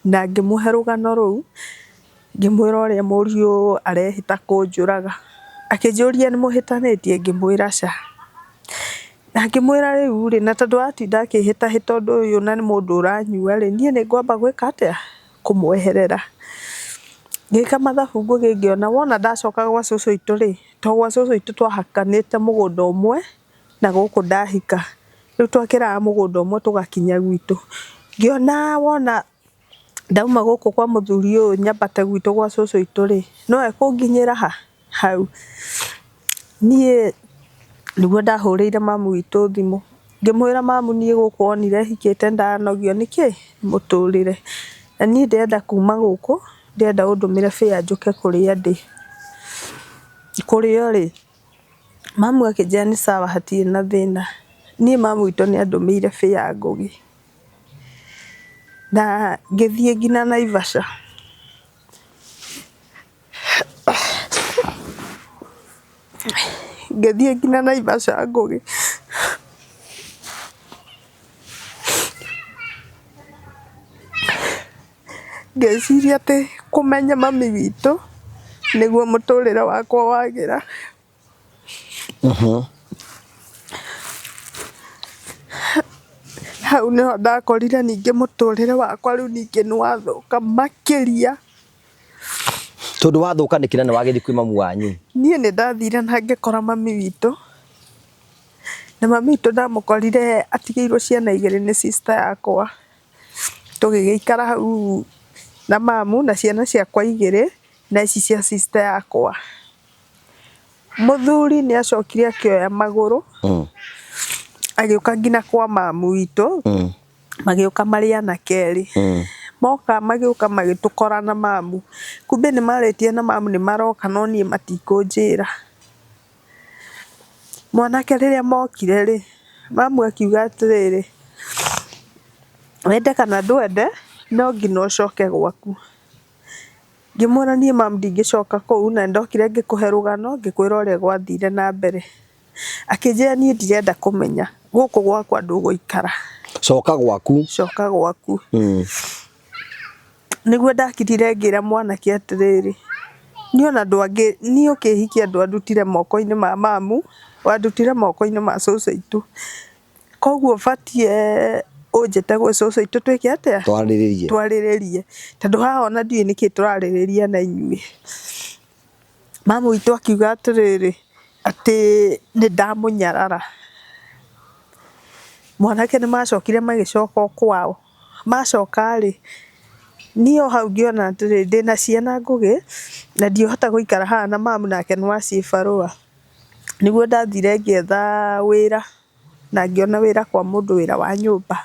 na ngĩmũhe rũgano rũu, ngĩmwĩra ũrĩa mũriũ arehĩta kũnjũraga. Akĩnjũria nĩ mũhĩtanĩtie, ngĩmwĩra aca. Na ngĩmwĩra rĩu rĩ, na tondũ aratinda akĩhĩtahĩta ũndũ ũyũ na nĩ mũndũ ũranyua rĩ, niĩ nĩ ngwamba gwĩka atĩa, kũmweherera. Ngĩka mathabu ngũgĩ ngĩona wona ndacoka gwa cũcũ witũ rĩ, to gwa cũcũ witũ twahakanĩte mũgũnda ũmwe na gũkũ ndahika. Rĩu twakĩraga mũgũnda ũmwe tũgakinya gwitũ. Ngĩona wona ndauma gũkũ kwa mũthuri ũyũ nyambate gwitũ gwa cũcũ witũ rĩ, no ekũnginyĩra ha? Hau. Niĩ nĩguo ndahũrĩire mamu witũ thimũ, ngĩmwĩra mamu niĩ gũkũ wonire hikĩte nĩndanogio nĩ kĩ? Mũtũrĩre. Na niĩ ndĩrenda kuma gũkũ, ndĩrenda ũndũmĩre fare njũke kũrĩa ndĩ. Kũrĩa ũrĩ? Mamu akĩnjĩra nĩ sawa hatirĩ na thĩna. Niĩ mamu witũ nĩ andũmĩire fare Ngũgĩ. Na ngĩthiĩ nginya Naivasha. Ngĩthiĩ nginya Naivasha Ngũgĩ. Ngĩciria atĩ kũmenya mami witũ nĩguo mũtũrĩre wakwa wagĩra. Hau nĩho ndakorire ningĩ mũtũrĩre wakwa rĩu ningĩ nĩ wathũka makĩria. Tondũ wathũka nĩkĩ na nĩ wagĩthiĩ kwĩ mamu wanyu? Niĩ nĩ ndathire na ngĩkora mami witũ, na mami witũ ndamũkorire atigĩirwo ciana igĩrĩ nĩ sister yakwa. Tũgĩgĩikara hau na mamu na ciana ciakwa igĩrĩ na ici cia sister yakwa. Mũthuri nĩ acokire akĩoya magũrũ, agĩũka nginya kwa mamu witũ, magĩũka marĩ anake erĩ. Moka magĩũka magĩtũkora na mamu, kumbe nĩ marĩtie na mamu nĩ maroka no niĩ matikũnjĩra. Mwanake rĩrĩa mokire rĩ, mamu akiuga atĩrĩrĩ, wende kana ndwende no nginya ũcoke gwaku. Ngĩmwĩra niĩ mum ndingĩcoka kũu na nĩndokire ngĩkũhe rũgano ngĩkwĩra ũrĩa gwathire na mbere. Akĩnjĩra niĩ ndirenda kũmenya gũkũ gwakwa ndũgũikara. Coka gwaku. Coka gwaku. Nĩguo ndakirire ngĩra mwanake atĩrĩrĩ, niĩ ona ndwangĩ niĩ ũkĩhikia ndwandutire moko-inĩ ma mamu, wandutire moko-inĩ ma cũcũ witũ. Koguo ũbatiĩ ũnjĩte gwĩ cũcũ witũ twĩke atĩa? Twarĩrĩrie. Twarĩrĩrie. Tondũ haha ona ndiũĩ nĩkĩ tũrarĩrĩria na inyuĩ. Mamu witũ akiuga atĩrĩrĩ, atĩ nĩ ndamũnyarara. Mwanake nĩ macokire magĩcoka o kwao. Macoka rĩ, niĩ o hau ngĩona atĩrĩrĩ, ndĩna ciana ngũgĩ, na ndingĩhota gũikara haha na mamu nake nĩ wa cibarũa. Nĩguo ndathire ngĩetha wĩra, na ngĩona wĩra kwa mũndũ wĩra wa nyũmba.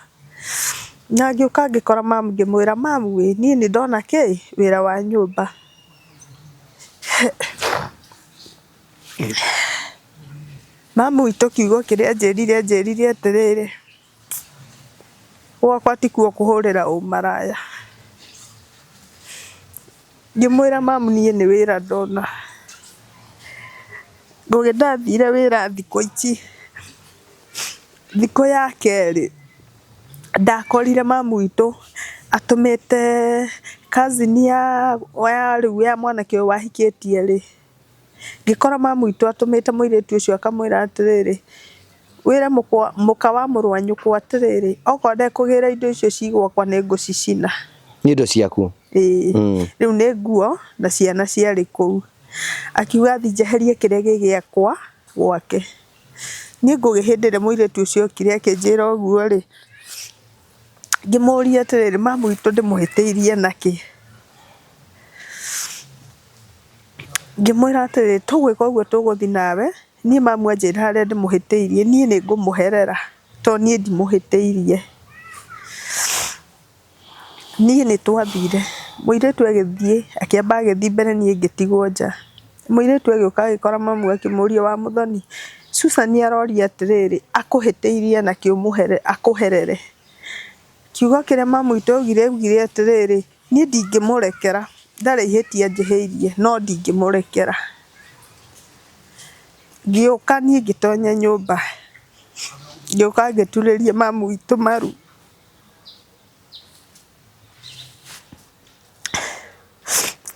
Na ngĩũka ngĩkora mamu ngĩmwĩra mamu ĩ, niĩ nĩ ndona kĩ? Wĩra wa nyũmba. Mamu witũ kiugo kĩrĩa anjĩrire anjĩrire atĩrĩrĩ, gwakwa tikuo kũhũrĩra ũmaraya. Ngĩmwĩra mamu niĩ nĩ wĩra ndona. Ngũgĩ ndathire wĩra thikũ ici, Thikũ ya kerĩ ndakorire mamu witũ atũmĩte cousin ya rĩu ya mwanake ũyũ wahikĩtie rĩ, ngĩkora mamu witũ atũmĩte mũirĩtu ũcio akamwĩra atĩrĩrĩ, wĩre mũka wa mũrũ wa nyũkwa atĩrĩrĩ, okorwo ndekũgĩra indo icio ci gwakwa nĩ ngũcicina. Nĩ indo ciaku? Ĩĩ. Rĩu nĩ nguo na ciana ciarĩ kũu. Akiuga thiĩ njeherie kĩrĩa gĩ gĩakwa gwake. Niĩ Ngũgĩ hĩndĩ ĩrĩa mũirĩtu ũcio okire akĩnjĩra ũguo rĩ, ngĩmũria atĩrĩrĩ, mamu witũ ndĩmũhĩtĩirie nakĩ? Ngĩmwĩra atĩrĩrĩ, tũgwĩka ũguo tũgũthiĩ nawe, niĩ mamu anjĩra harĩa ndĩmũhĩtĩirie, niĩ nĩ ngũmũherera tondũ niĩ ndimũhĩtĩirie. Niĩ nĩ twathire, mũirĩtu agĩthiĩ, akĩamba agĩthiĩ mbere niĩ ngĩtigwo nja. Mũirĩtu agĩũka agĩkora mamu akĩmũria wa Mũthoni, Susan aroria atĩrĩrĩ, akũhĩtĩirie nakĩ akũherere? Kiugo kĩrĩa mamu witũ augire augire atĩrĩrĩ, niĩ ndingĩmũrekera, ndarĩ ihĩtia anjĩhĩirie no ndingĩmũrekera. Ngĩũka niĩ ngĩtonya nyũmba, ngĩũka ngĩturĩria mamu witũ maru.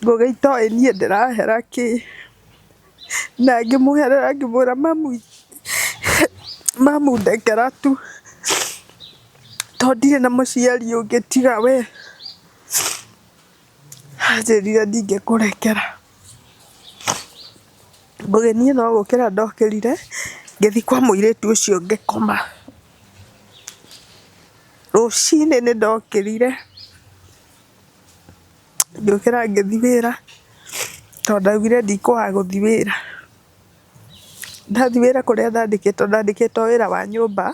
Ngũgĩ itoĩ niĩ ndĩrahera kĩ, na ngĩmũherera ngĩmwĩra mamu, mamu ndekera tu, tondũ ndirĩ na mũciari ũngĩ tiga we. Anjĩrire ndingĩkũrekera. Ngũgĩ niĩ no gũkĩra ndokĩrire, ngĩthiĩ kwa mũirĩtu ũcio ngĩkoma. Rũcinĩ nĩ ndokĩrire, ngĩũkĩra ngĩthiĩ wĩra, tondũ ndaugire ndikwaga gũthiĩ wĩra. Ndathiĩ wĩra kũrĩa ndandĩkĩtwo, ndandĩkĩtwo wĩra wa nyũmba,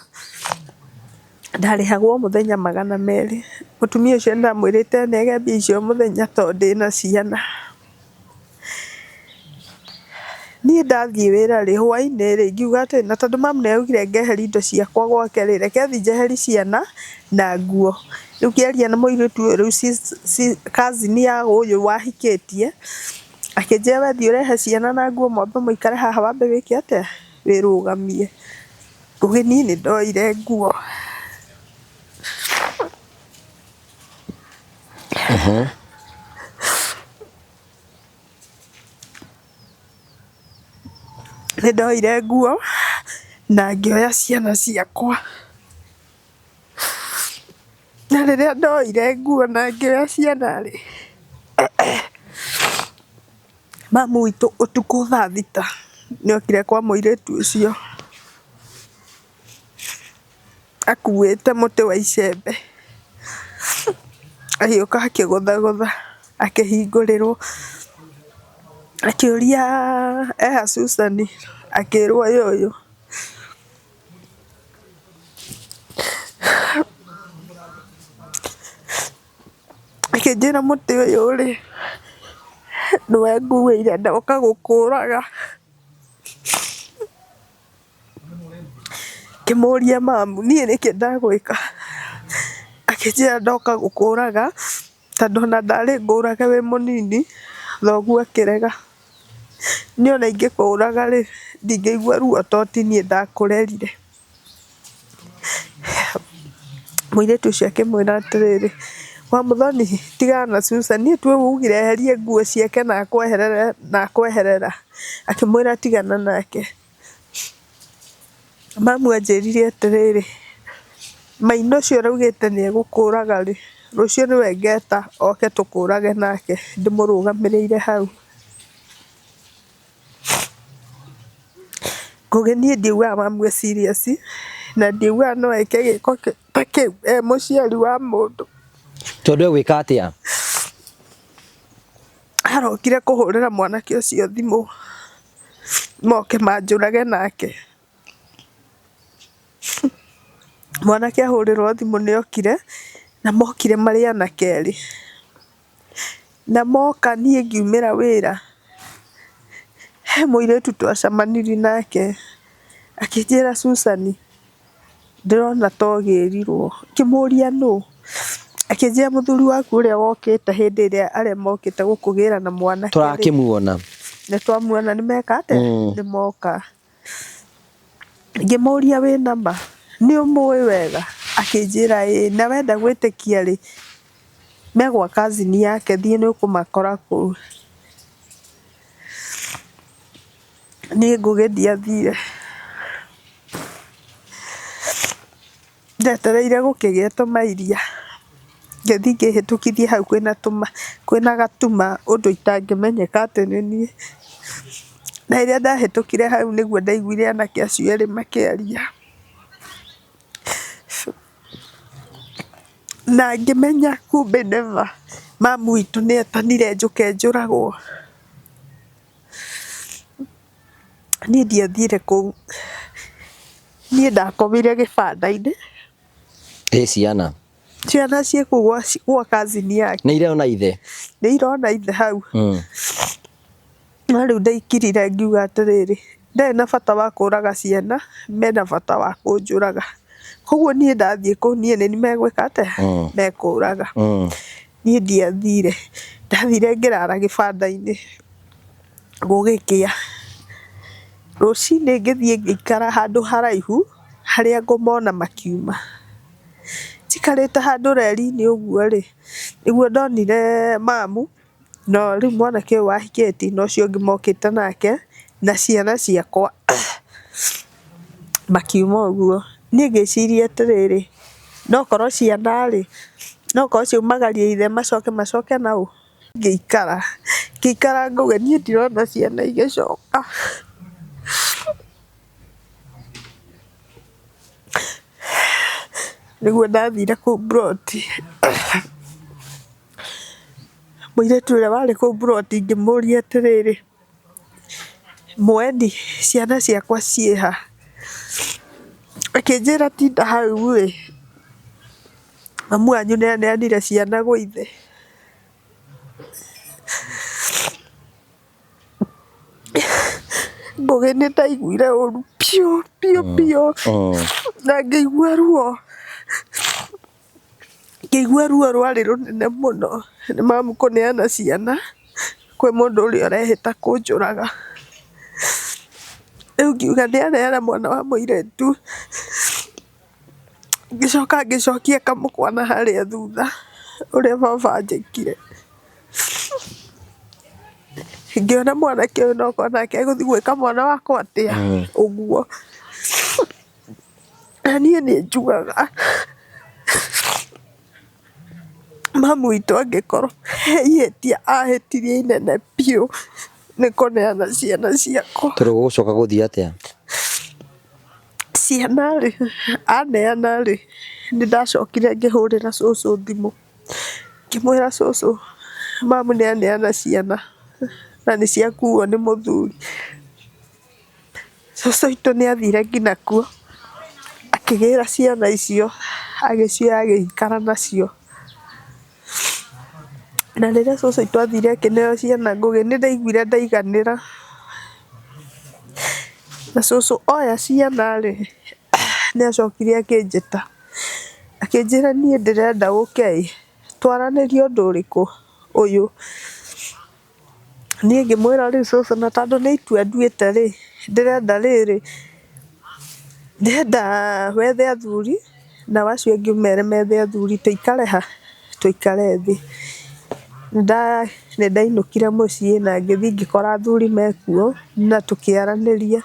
ndarĩhagwo o mũthenya 200. Mũtumia ũcio nĩ ndamwĩrĩte nege mbia icio o mũthenya tondũ ndĩna ciana. Niĩ ndathiĩ wĩra rĩ, hwainĩ rĩ, ngiuga atĩ na tondũ mamu nĩ augire ngeheria indo ciakwa gwake rĩ, reke thiĩ njeherie ciana na nguo. Rĩu ngĩaria na mũirĩtu ũyũ rĩu cousin ya ũyũ wahikĩtie, akĩnjĩra we thiĩ ũrehe ciana na nguo mwambe mũikare haha wambe wĩke atĩa, wĩrũgamie. Ngũgĩ niĩ nĩ ndoire nguo. Nĩ ndoire nguo na ngĩoya ciana ciakwa. Na rĩrĩa ndoire nguo na ngĩoya ciana rĩ, mamu witũ ũtukũ thaa 6 nĩ okire kwa mũirĩtu ũcio akuĩte mũtĩ wa icembe, agĩũka akĩgũthagũtha akĩhingũrĩrwo, akĩũria eha Susan? Akĩrwo ĩ ũyũ. Akĩnjĩra mũtĩ ũyũ rĩ, nĩwe nguĩire ndoka gũkũraga. Ngĩmũria mamu niĩ nĩkĩ ndagwĩka? Akĩnjĩra ndoka gũkũraga tondũ ona ndarĩ ngũrage wĩ mũnini thoguo akĩrega. Niĩ ona ingĩkũraga rĩ, ndingĩigua ruo tondũ ti niĩ ndakũrerire. Mũirĩtu ũcio akĩmwĩra atĩrĩrĩ, Wamuthoni tigana na Susan, niĩ tiwe waugire eherie nguo ciake na akweherera. Akĩmwĩra tigana nake. Mamu anjĩrire atĩrĩrĩ, Maina ũcio ũraugĩte nĩ egũkũraga rĩ, rũciũ nĩwe ngeta oke tũkũrage nake ndĩmũrũgamĩrĩire hau. Ngũgĩ niĩ ndiaugaga mamu e serious na ndiaugaga no eke gĩko ta kĩu e mũciari wa mũndũ. Tondũ egwĩka atĩa? Arokire kũhũrĩra mwanake ũcio thimũ moke manjũrage nake. Mwanake ahũrĩrwo thimũ nĩ okire na mokire marĩ anake erĩ. Na moka niĩ ngiumĩra wĩra, he mũirĩtu twacemanirie nake akĩnjĩra Susan, ndĩrona ta ũgĩrirwo. Ngĩmũria nũ? Akĩnjĩra mũthuri waku ũrĩa wokĩte hĩndĩ ĩrĩa arĩa mokĩte gũkũgĩra na mwanake rĩ, Tũrakĩmuona. nĩ twamuona nĩ meka atĩa? Nĩ moka. Ngĩmũria wĩna ma? Nĩ ũmũĩ wega? Akĩnjĩra ĩĩ, na wenda gwĩtĩkia rĩ, me gwa cousin yake, thiĩ nĩ ũkũmakora kũu. Niĩ Ngũgĩ ndiathire. Ndetereire gũkĩgĩa tũmairia, ngĩthiĩ ngĩhĩtũkithia hau kwĩna tũma kwĩna gatuma ũndũ itangĩmenyeka atĩ nĩ niĩ. Na rĩrĩa ndahĩtũkire hau nĩguo ndaiguire anake acio erĩ makĩaria. Na ngĩmenya kumbe never mamu witũ nĩ etanire njũke njũragwo. Niĩ ndiathire kũu, niĩ ndakomire gĩbanda-inĩ. Ĩ ciana? Ciana ciĩ kũu gwa cousin yake. Nĩ irona ithe? Nĩ irona ithe hau. No rĩu ndaikirire ngiuga atĩrĩrĩ, ndarĩ na bata wa kũraga ciana, mena bata wa kũnjũraga. Koguo niĩ ndathiĩ kũu niĩ nĩ niĩ megwĩka atĩa? Mekũraga. Niĩ ndiathire, ndathire ngĩrara gĩbanda-inĩ gũgĩkĩa. Rũcinĩ ngĩthiĩ ngĩikara handũ haraihu harĩa ngũmona makiuma. Njikarĩte handũ reri-inĩ ũguo rĩ, nĩguo ndonire mamu na rĩu mwanake ũyũ wahikĩtie na ũcio ũngĩ mokĩte nake na ciana ciakwa makiuma ũguo. Niĩ ngĩciria atĩrĩrĩ, no korwo ciana rĩ, no korwo ciaumagaria ithe macoke macoke na ũ? Ngĩikara, ngĩikara ngauga niĩ ndirona ciana igĩcoka. Nĩguo ndathire kũu mburoti, mũirĩtu ũrĩa warĩ kũu mburoti ngĩmũria atĩrĩrĩ, mweni ciana ciakwa ciĩha? Akĩnjĩra tinda hau ĩ, mamu wanyu nĩ aneanire ciana gwĩ ithe. Ngũgĩ nĩ ndaiguire ũru biũ biũ biũ na ngĩigua ruo, ngĩigua ruo rwarĩ rũnene mũno nĩ mamu kũneana ciana kwĩ mũndũ ũrĩa ũrehĩta kũnjũraga. Rĩu ngiuga nĩ aneana mwana wa mũirĩtu, ngĩcoka ngĩcokia kamũkwa na harĩa thutha ũrĩa baba anjĩkire. Ngĩona mwanake ũyũ no korwo nake egũthiĩ gwĩka mwana wakwa atĩa, ũguo. Na niĩ nĩ njugaga mamu witũ angĩkorwo he ihĩtia ahĩtirie inene biũ nĩ kũneana ciana ciakwa. Tondũ gũgũcoka gũthiĩ atĩa? Ciana rĩ, aneana rĩ, nĩ ndacokire ngĩhũrĩra cũcũ thimũ. Ngĩmwĩra cũcũ mamu nĩ aneana ciana na nĩ ciakuo nĩ mũthuri. Cũcũ witũ nĩ athire nginya kuo, akĩgĩra ciana icio, agĩcioya agĩikara nacio. Na rĩrĩa cũcũ witũ athire akĩneo ciana Ngũgĩ nĩ ndaiguire ndaiganĩra. Na cũcũ oya ciana rĩ, nĩ acokire akĩnjĩta. Akĩnjĩra niĩ ndĩrenda ũke ĩ, twaranĩrie ũndũ ũrĩkũ ũyũ. Niĩ ngĩmwĩra rĩu cũcũ na tondũ nĩ itua nduĩte rĩ, ndĩrenda rĩrĩ, ndĩrenda wethe athuri nao acio angĩ ũmere methe athuri tũikare ha? Tũikare thĩ. Nĩ ndainũkire mũciĩ na ngĩthiĩ ngĩkora athuri mekuo na tũkĩaranĩria.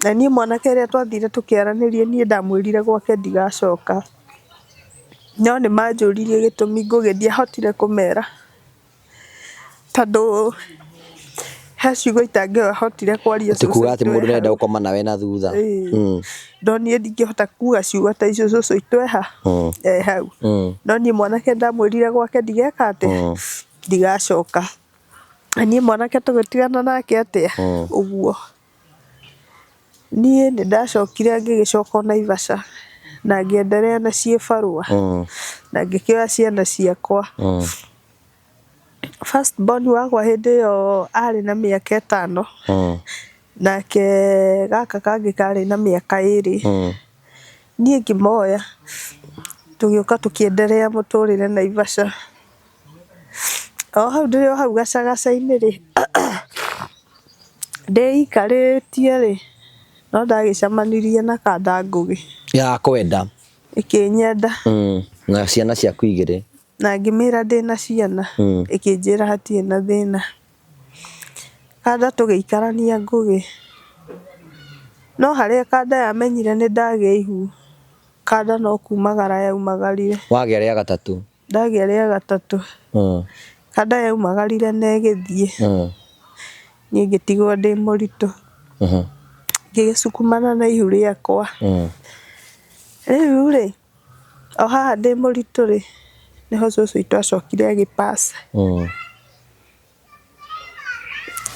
Na niĩ mwanake ũrĩa twathire tũkĩaranĩria niĩ ndamwĩrire gwake ndigacoka. No nĩ manjũririe gĩtũmi Ngũgĩ ndiahotire kũmera tondũ he ciugo itangĩahotire kwaria Ti kuga atĩ mũndũ nĩarenda gũkoma nawe na thutha. No niĩ ndingĩhota kuga ciugo ta icio cũcũ witũ e ha? E hau. No niĩ mwanake ndamwĩrire gwake ndigeka atĩa? Ndigacoka. Na niĩ mwanake tũgĩtigana nake atĩa? Ũguo. Niĩ nĩ ndacokire ngĩgĩcoka o Naivasha na ngĩenderea na ciĩbarũa na ngĩkĩoya ciana ciakwa. First born wakwa hĩndĩ ĩyo arĩ na mĩaka ĩtano, nake gaka kangĩ karĩ na mĩaka ĩrĩ. Niĩ ngĩmoya tũgĩũka tũkĩenderea mũtũrĩre Naivasha. O hau ndĩrĩ o hau gacagaca-inĩ rĩ, ndĩikarĩtie rĩ, No ndagĩcemanirie na kanda ngũgĩ. Ya kwenda. Ĩkĩnyenda. Na ciana ciaku igĩrĩ. Na ngĩmĩra ndĩna ciana. Ĩkĩnjĩra hatirĩ na thĩna. Kanda tũgĩikarania ngũgĩ. No harĩa kanda yamenyire nĩ ndagĩa ihu, kanda no kumagara yaumagarire. Wagĩa rĩa gatatũ. Ndagĩa rĩa gatatũ. Kanda yaumagarire na ĩgĩthiĩ. Niĩ ngĩtigwo ndĩ mũritũ. Ngĩgĩcukumana na ihu rĩakwa. Rĩu rĩ, o haha ndĩ mũritũ rĩ, nĩho cũcũ witũ acokire agĩ pass.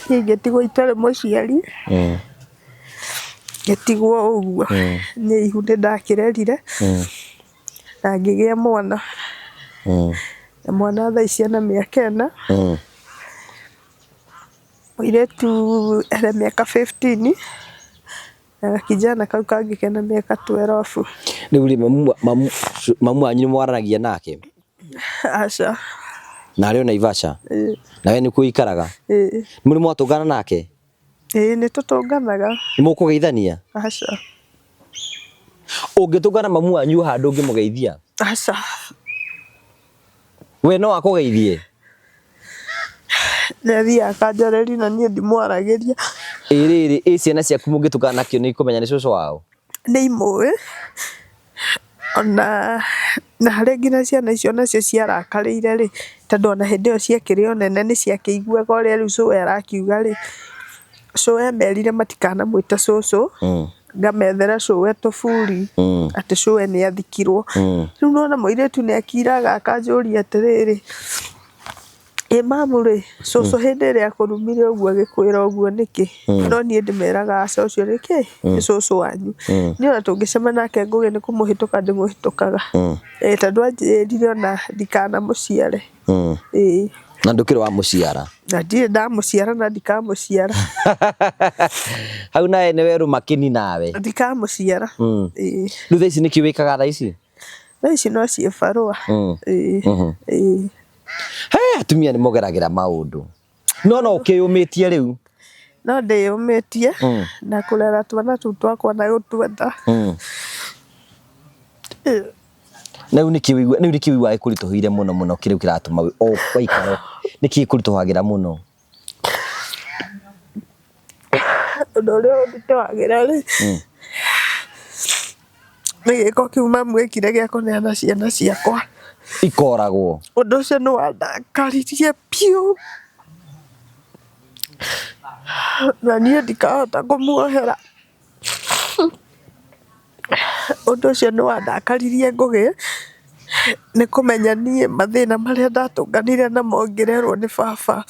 Niĩ ngĩtigwo itarĩ mũciari, ngĩtigwo ũguo. Niĩ ihu nĩ ndakĩrerire, na ngĩgĩa mwana. Na mwana thaa ici ena mĩaka ĩna. Mũirĩtu ena mĩaka 15, na gakijana kau kangĩ kena mĩaka 12. Rĩu rĩ, mamu wanyu nĩ mwaranagia nake? Aca. Na arĩ o Naivasha? Ĩĩ. Na we nĩkuo ũikaraga? Ĩĩ. Mũrĩ mwatũngana nake? Ĩĩ nĩ tũtũnganaga. Nĩ mũkũgeithania? Aca. Ũngĩtũngana mamu wanyu haha ndũngĩmũgeithia? Aca. We no akũgeithie? Nĩ athiaga akanjarĩria na niĩ ndimwaragĩria. Ĩ rĩrĩ, ĩ ciana ciaku mũngĩtũngana nakĩo nĩ ikũmenya nĩ cũcũ wao? Nĩ imũĩ, ona na harĩa nginya ciana icio nacio ciarakarĩire rĩ, tondũ ona hĩndĩ ĩyo ciakĩrĩ o nene nĩ ciakĩiguaga ũrĩa rĩu cũwe arakiuga rĩ, cũwe amerire matikanamwĩte cũcũ, ngamethera cũwe tũburi, atĩ cũwe nĩ athikirwo. Rĩu nĩ wona mũirĩtu nĩ akiraga akanjũria atĩrĩrĩ, Ĩ mamu rĩ, cũcũ hĩndĩ ĩrĩa akũrumire ũguo agĩkwĩra ũguo nĩkĩ? No niĩ ndĩmeraga aca ũcio nĩ kĩ? Nĩ cũcũ wanyu. Niĩ ona tũngĩcemania nake Ngũgĩ nĩ kũmũhĩtũka ndĩmũhĩtũkaga. Ĩĩ tondũ anjĩrire ona ndikanamũciare. Ĩĩ. Na ndũkĩrĩ wamũciara? Na ndirĩ ndamũciara na ndikamũciara. Hau nawe nĩ werũma kĩni nawe. Ndikamũciara. Ĩĩ. Rĩu thaa ici nĩkĩ wĩkaga thaa ici? Thaa ici no ciĩbarũa. Ĩĩ. Ĩĩ. He, atumia nĩ mogeragĩra maũndũ. No no ũkĩyũmĩtie rĩu. No ndĩyũmĩtie na kũrera twana tũu twakwa na gũtwenda. Na rĩu nĩkĩ ũigua rĩu nĩkĩ ũiguaga gĩkũritũhĩire mũno mũno kĩrĩa kĩratũma o waikara nĩkĩ gĩkũritũhagĩra mũno? Ũndũ ũrĩa ũnditũhagĩra rĩ, nĩ gĩko kĩu mamu ekire gĩa kũneana ciana ciakwa. Ikoragwo. Ũndũ ũcio nĩ wandakaririe biũ, na niĩ ndikahota kũmuohera. Ũndũ ũcio nĩ wandakaririe Ngũgĩ, nĩ kũmenya niĩ mathĩna marĩa ndatũnganire namo ngĩrerwo nĩ baba,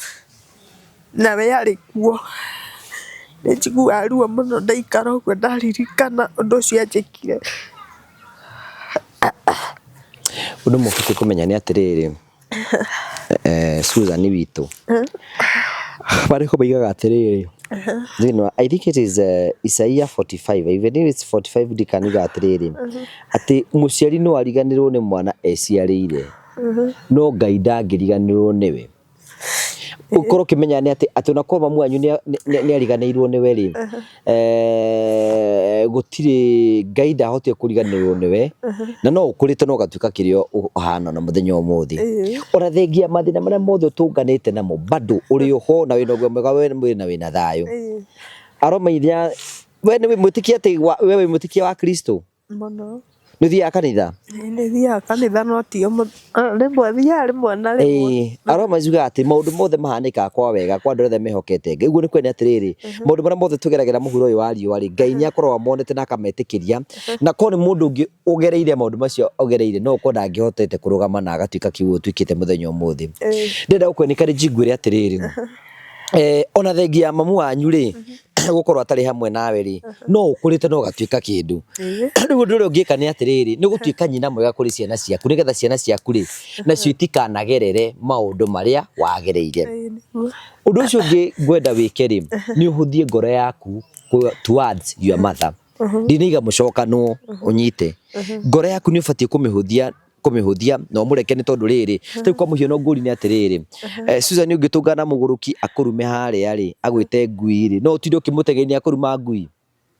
na we arĩ kuo. Nĩ njiguaga ruo mũno ndaikara ũguo ndaririkana ũndũ ũcio anjĩkire. Ũndũ ũmwe ũbatiĩ kũmenya nĩ atĩrĩrĩ, Susan witũ, marĩho moigaga atĩrĩrĩ, thĩinĩ wa I think it is Isaiah 45, even if it's 45 ndikaniuga atĩrĩrĩ, atĩ mũciari no ariganĩrwo nĩ mwana eciarĩire, no Ngai ndangĩriganĩrwo nĩwe. Ũkorwo ũkĩmenya nĩ atĩ atĩ ona korwo mamu wanyu nĩ ariganĩirwo nĩwe rĩ, gũtirĩ Ngai ndahotire kũriganĩrwo nĩwe, na no ũkũrĩte na ũgatuĩka kĩrĩa ũhana ona mũthenya wa ũmũthĩ. Ona thengia ya mathĩna marĩa mothe ũtũnganĩte namo bado ũrĩ oho na wĩna ũgima mwega wa mwĩrĩ na wĩna thayũ. Aromeithia we nĩ mwĩtĩkia atĩ we wĩ mwĩtĩkia wa Kristo? Mũno. Nĩ ũthiaga kanitha? Nĩ thiaga kanitha no ti rĩmwe thiaga rĩmwe na rĩmwe. Ĩĩ, aroma ciugaga atĩ maũndũ mothe mahanĩkaga kwa wega kwa andũ arĩa othe mehokete Ngai. Ũguo nĩ kuonania atĩrĩrĩ, maũndũ marĩa mothe tũgeragĩra mũhuro ũyũ wa riũa rĩ, Ngai nĩ akoragwo amonete na akametĩkĩria. Na korwo nĩ mũndũ ũngĩ ũgereire maũndũ macio ũgereire, no ũkorwo ndangĩhotete kũrũgama na agatuĩka kĩu ũtuĩkĩte mũthenya ũmũthĩ. Ndĩrenda gũkũhe encourage ngwĩre atĩrĩrĩ, ona thengia ya mamu wanyu rĩ, gũkorwo atarĩ hamwe nawe rĩ, no ũkũrĩte na ũgatuĩka kĩndũ. Rĩu ũndũ ũrĩa ũngĩka nĩ atĩrĩrĩ, nĩ gũtuĩka nyina mwega kũrĩ ciana ciaku, nĩgetha ciana ciaku rĩ, nacio itikanagerere maũndũ marĩa wagereire. Ũndũ ũcio ũngĩ ngwenda wĩke rĩ, nĩ ũhũthie ngoro yaku towards your mother. Ndinaiga mũcokanwo ũnyite. Ngoro yaku nĩ ũbatiĩ kũmĩhũthia kũmĩhũthia na ũmũreke nĩ tondũ rĩrĩ rĩu kwa mũhiano ngũri nĩ atĩrĩrĩ Susan ũngĩtũngana na mũgũrũki akũrume harĩa rĩ agwĩte ngui rĩ no ũtinde ũkĩmũtegenia akũruma ngui?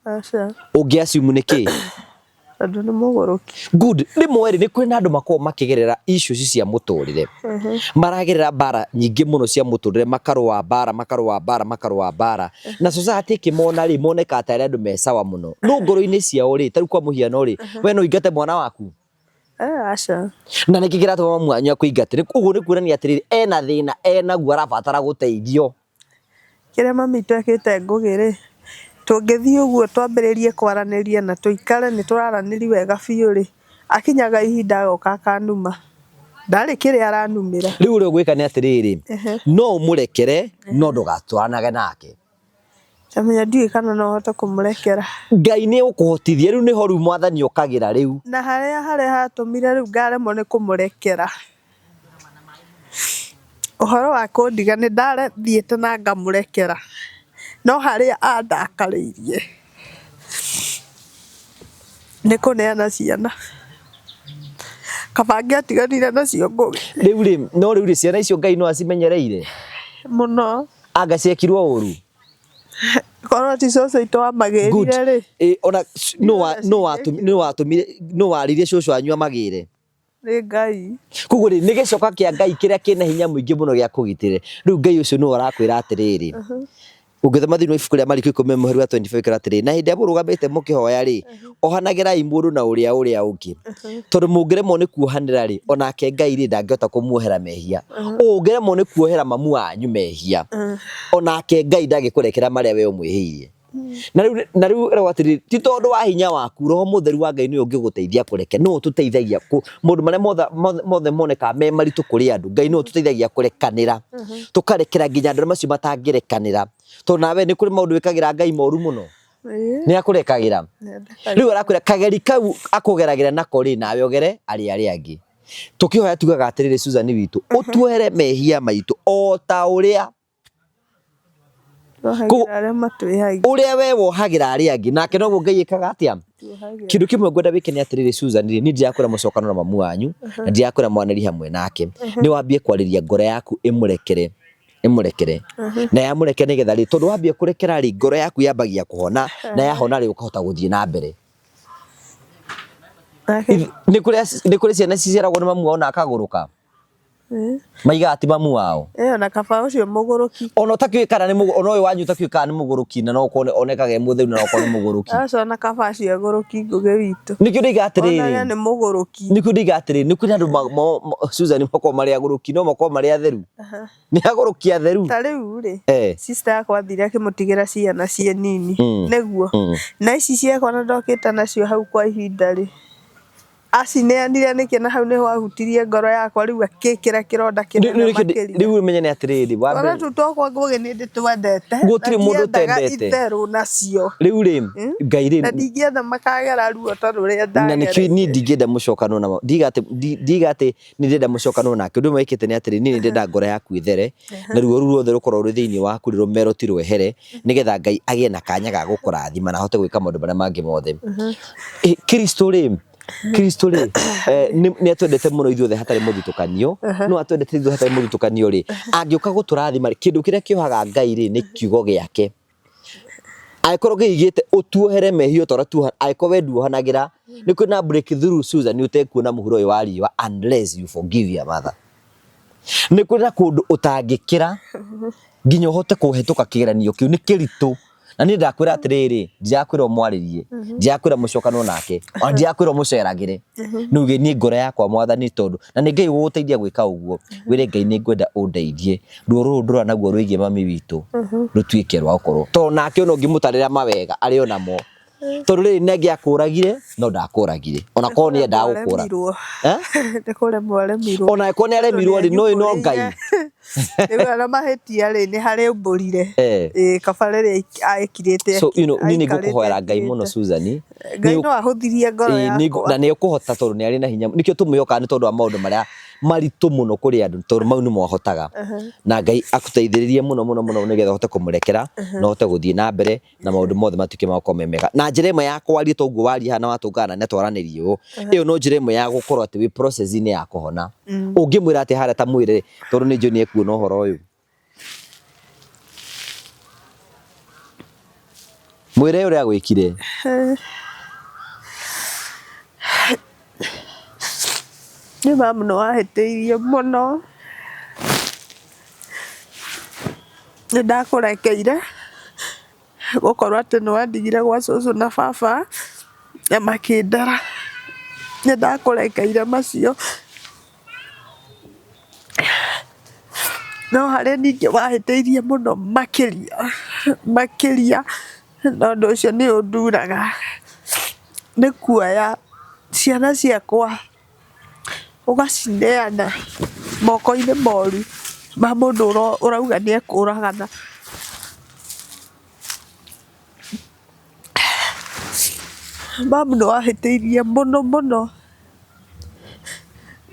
Aca. Ũngĩ assume nĩ kĩ? Tondũ nĩ mũgũrũki. Good. Rĩmwe rĩ, nĩ kũrĩ na andũ makoragwo makĩgerera issues cia mũtũrĩre. Maragerera mbara nyingĩ mũno cia mũtũrĩre, makarũa mbara, makarũa mbara, makarũa mbara. Na society ĩkĩmona rĩ, monekaga tarĩ andũ me sawa mũno. No ngoro-inĩ ciao rĩ, ta rĩu kwa mũhiano rĩ, we no ũingate mwana waku? Eh, aca. Na nĩkĩ kĩratũma mamu wanyu akũingate? Ũguo nĩ kuonania atĩrĩrĩ, ena thĩna enaguo arabatara gũteithio. Kĩrĩa mami witũ ekĩte Ngũgĩ rĩ, tũngĩthiĩ ũguo twambĩrĩrie kwaranĩria na tũikare nĩ tũraranĩria wega biũ rĩ, akinyaga ihinda agoka akanuma. Ndarĩ kĩrĩa aranumĩra. Rĩu ũrĩa ũgwĩka nĩ atĩrĩrĩ, no ũmũrekere no ndũgatwaranage nake. Tamenya ndiũĩ kana no hote kũmũrekera. Ngai nĩ egũkũhotithia, rĩu nĩho rĩu mwathani okagĩra rĩu. Na harĩa harĩa hatũmire rĩu ngaremwo nĩ kũmũrekera. Ũhoro wa kũndiga nĩ ndathiĩte na ngamũrekera, no harĩa andakarĩirie nĩ kũneana ciana. Kaba angĩatiganire nacio Ngũgĩ. Rĩu rĩ, no rĩu rĩ, ciana icio Ngai no acimenyereire? Mũno. Anga ciekirwo ũru? Korwo ti cũcũ witũ wamagĩrire rĩ. Ona nũ warĩirie cũcũ wanyu amagĩre? Nĩ Ngai. Koguo rĩ, nĩ gĩcoka kĩa Ngai kĩrĩa kĩna hinya mũingĩ mũno gĩa kũgitĩre. Rĩu Ngai ũcio nĩwe ũrakwĩra atĩrĩrĩ, ũngĩthoma thĩinĩ wa ibuku rĩa Mariko ikũmi mũhari wa 25 ĩkĩra atĩrĩrĩ, na hĩndĩ ĩrĩa mũrũgamĩte mũkĩhoya rĩ, ohanagĩrai mũndũ na ũrĩa ũrĩa ũngĩ. Tondũ mũngĩremwo nĩ kuohanĩra rĩ, onake Ngai rĩ, ndangĩhota kũmuohera mehia. Ũngĩremwo nĩ kuohera mamu wanyu mehia, onake Ngai ndangĩkũrekera marĩa we ũmwĩhĩirie. Na rĩu na rĩu ĩragwo atĩrĩrĩ, ti tondũ wa hinya waku, Roho Mũtheru wa Ngai nĩwe ũngĩgũteithia kũreke, nĩwe ũtũteithagia kũ maũndũ marĩa mothe mothe mothe monekaga me maritũ kũrĩ andũ, Ngai nĩwe ũtũteithagia kũrekanĩra, tũkarekera nginya andũ arĩa macio matangĩrekanĩra. Tondũ nawe nĩ kũrĩ maũndũ wĩkagĩra Ngai moru mũno, nĩ akũrekagĩra. Rĩu arakwĩra kageri kau akũgeragĩra nako rĩ, nawe ũgere arĩa arĩa angĩ. Tũkĩhoya tugaga atĩrĩrĩ, Susan witũ, ũtuohere mehia maitũ o ta ũrĩa Tuohagĩra arĩa matwĩhagia. Ũrĩa we wohagĩra arĩa angĩ nake noguo Ngai ĩkaga atĩa? Kĩndũ kĩmwe ngwenda wĩke nĩ atĩrĩrĩ Susan rĩ, niĩ ndirakwĩra mũcokano na mamu wanyu na ndirakwĩra mwanĩri hamwe nake, nĩ wambie kwarĩria ngoro yaku ĩmũrekere ĩmũrekere na yamũrekera nĩgetha rĩ, tondũ wambia kũrekera rĩ, ngoro yaku yambagia kũhona na yahona rĩ, ũkahota gũthiĩ na mbere. Nĩ kũrĩ ciana ciciaragwo nĩ mamu wao na akagũrũka? Maigaga ti mamu wao. Ĩyo na kaba ũcio mũgũrũki. Ona ũtakĩũĩ kana nĩ ona ũyũ wanyu ũtakĩũĩ kana nĩ mũgũrũki na no ũkorwo onekaga e mũtheru na no ũkorwo nĩ mũgũrũki. Aca ona kaba acio agũrũki Ngũgĩ witũ. Nĩkĩo ndoiga atĩrĩrĩ. Onaga nĩ mũgũrũki. Nĩkĩo ndoiga atĩrĩrĩ, nĩ kũrĩ andũ Susan makoragwo marĩ agũrũki no makorwo marĩ atheru. Nĩ agũrũki atheru. Ta rĩu rĩ, sister yakwa athire akĩmũtigĩra ciana ciĩ nini. Nĩguo. Na ici ciakwa na ndokĩte nacio hau kwa ihinda rĩ. Acineanire nĩkĩ na hau nĩho ahutirie ngoro yakwa rĩu akĩkĩra kĩronda kĩnene makĩria. Rĩu ũmenye nĩ atĩrĩrĩ, wa mbere Twana tũu twakwa Ngũgĩ nĩ ndĩtwendete. Gũtirĩ mũndũ ũtendete. Itherũ nacio. Rĩu rĩ, Ngai rĩ. Na ndingĩenda makagera ruo ta rũrĩa ndagereire. Na nĩkĩo niĩ ndingĩenda mũcokanwo na ndiga atĩ ndiga atĩ nĩ ndĩrenda mũcokanwo nake. Ũndũ ũmwe wĩkĩte nĩ atĩrĩ, niĩ nĩ ndĩrenda ngoro yaku ĩthere na ruo rũu ruothe rũkorwo rwĩ thĩinĩ waku rĩ rũmeroti rwehere nĩgetha Ngai agĩe na kanya ga gũkũrathima na ahote gwĩka maũndũ marĩa mangĩ mothe. Kristo rĩ, Kristo rĩ, nĩ atwendete mũno ithuothe hatarĩ mũthutũkanio, no atwendete ithuothe hatarĩ mũthutũkanio rĩ, angĩũka gũtũrathima rĩ, kĩndũ kĩrĩa kĩohaga Ngai rĩ, nĩ kiugo gĩake. Angĩkorwo kĩigĩte ũtuohere mehia o ta ũrĩa tuoha, angĩkorwo we nduohanagĩra, nĩ kwĩ na breakthrough Susan ũtekuona mũhuro ũyũ wa riũa unless you forgive your mother. Nĩ kũrĩ na kũndũ ũtangĩkĩra nginya ũhote kũhetũka kĩgeranio kĩu nĩ kĩritũ. Na niĩ ndakwĩra atĩrĩrĩ, ndirakwĩra ũmwarĩrie, ndirakwĩra mũcokanwo nake, ona ndirakwĩra ũmũceragĩre. Nĩ uge niĩ ngoro yakwa mwathani tondũ, na nĩ Ngai ũgũgũteithia gwĩka ũguo, wĩre Ngai nĩ ngwenda ũndeithie, ruo rũrũ ndũra naguo rwĩgiĩ mami witũ, rũtuĩke rwa gũkorwo. Tondũ nake ona ũngĩmũtarĩra mawega arĩ o namo, Tondũ rĩrĩ nĩ angĩakũragire no ndakũragire ona korwo nĩ endaga gũkũra. Eh? Nĩ kũremwo aremirwo. Ona angĩkorwo nĩ aremirwo rĩ, no no Ngai. Rĩu ona mahĩtia rĩ nĩ harĩ umbũrire. Ĩĩ kaba rĩrĩa ekirĩte. So you know, niĩ nĩ ngũkũhoera Ngai mũno Susan. Ngai no ahũthirie ngoro yakwa. Na nĩ ekũhota tondũ nĩ arĩ na hinya. Nĩkĩo tũmwĩhokaga nĩ tondũ wa maũndũ marĩa maritũ mũno kũrĩ andũ tondũ mau nĩmo ahotaga. Na Ngai akũteithĩrĩrie mũno mũno mũno nĩgetha ũhote kũmũrekera na ũhote gũthiĩ na mbere na maũndũ mothe matuĩke ma gũkorwo me mega. Na njĩra ĩmwe ya kwaria ta ũguo waria haha na watũngana na twaranĩria ũũ, ĩyo no njĩra ĩmwe ya gũkorwo atĩ wĩ process-inĩ ya kũhona. Ũngĩmwĩra atĩa harĩa ta mwĩre tondũ nĩ njũĩ nĩ ekuona ũhoro ũyũ? Mwĩre ũrĩa agwĩkire. Nĩ mamu nĩ wahĩtĩirie mũno. Nĩ ndakũrekeire gũkorwo atĩ nĩ wandigire gwa cũcũ na baba na makĩndara. Nĩ ndakũrekeire macio. No harĩ ningĩ wahĩtĩirie mũno makĩria makĩria, na ũndũ ũcio nĩ ũnduraga, nĩ kuoya ciana ciakwa ũgacineana moko-inĩ moru ma mũndũ ũrauga nĩ ekũragana. Mamu nĩ wahĩtĩirie mũno mũno.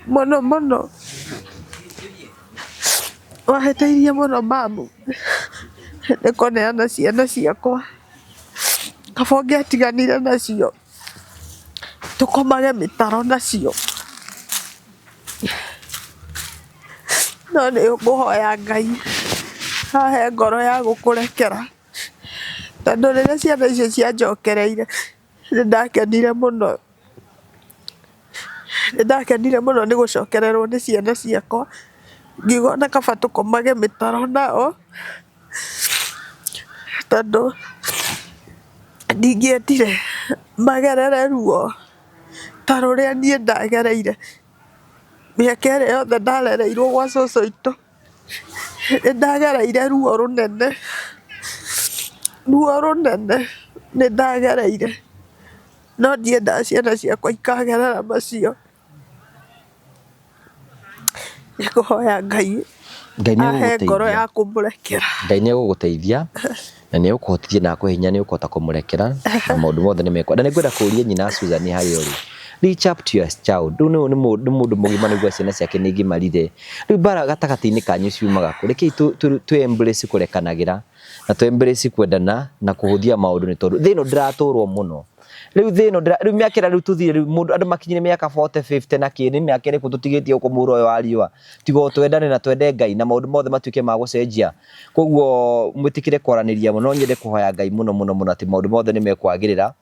Mũno mũno wahĩtĩirie mũno mamu nĩ kũneana ciana ciakwa, kaba ũngĩatiganire nacio tũkomage mĩtaro nacio, no nĩ ngũhoya Ngai ahe ngoro ya gũkũrekera, tondũ rĩrĩa ciana icio cianjokereire nĩ ndakenire mũno. Nĩ ndakenire mũno nĩ gũcokererwo nĩ ciana ciakwa, ngiuga ona kaba tũkomage mĩtaro nao, tondũ ndingĩendire magerere ruo ta rũrĩa niĩ ndagereire mĩaka ĩrĩa yothe ndarereirwo gwa cũcũ witũ. Nĩ ndagereire ruo rũnene, ruo rũnene nĩ ndagereire. No ndiendaga ciana ciakwa ikagerera macio. Nĩ ngũhoya Ngai Ngai nĩ ahe ngoro egũgũteithia. ya kũmũrekera. Ngai nĩ egũgũteithia na nĩ egũkũhotithia na akũhe hinya nĩ ũkũhota kũmũrekera na maũndũ mothe nĩ mekwa. Na nĩ ngwenda kũria nyina Susan harĩa ũrĩ. Reach up to your child. Rĩu nĩ nĩ mũndũ mũgima nĩguo ciana ciake nĩ igimarire. Rĩu mbara gatagatĩ-inĩ kanyu ciumaga kũ? Rekei tũ embrace kũrekanagĩra na tũ embrace kwendana na kũhũthia maũndũ nĩ tondũ thĩ ĩno ndĩratũrwo mũno. Rĩu thĩ ĩno rĩu mĩaka ĩrĩa rĩu tũthire rĩu mũndũ andũ makinyire mĩaka 40 50 na kĩ nĩ mĩaka ĩrĩkũ tũtigĩtie gũkũ mũhuro ũyũ wa riũa tiga o twendane na twende Ngai na maũndũ mothe matuĩke ma gũcenjia. Koguo mwĩtĩkĩre kwaranĩria mũno, no nyende kũhoya Ngai mũno mũno mũno atĩ maũndũ mothe nĩ mekwagĩrĩra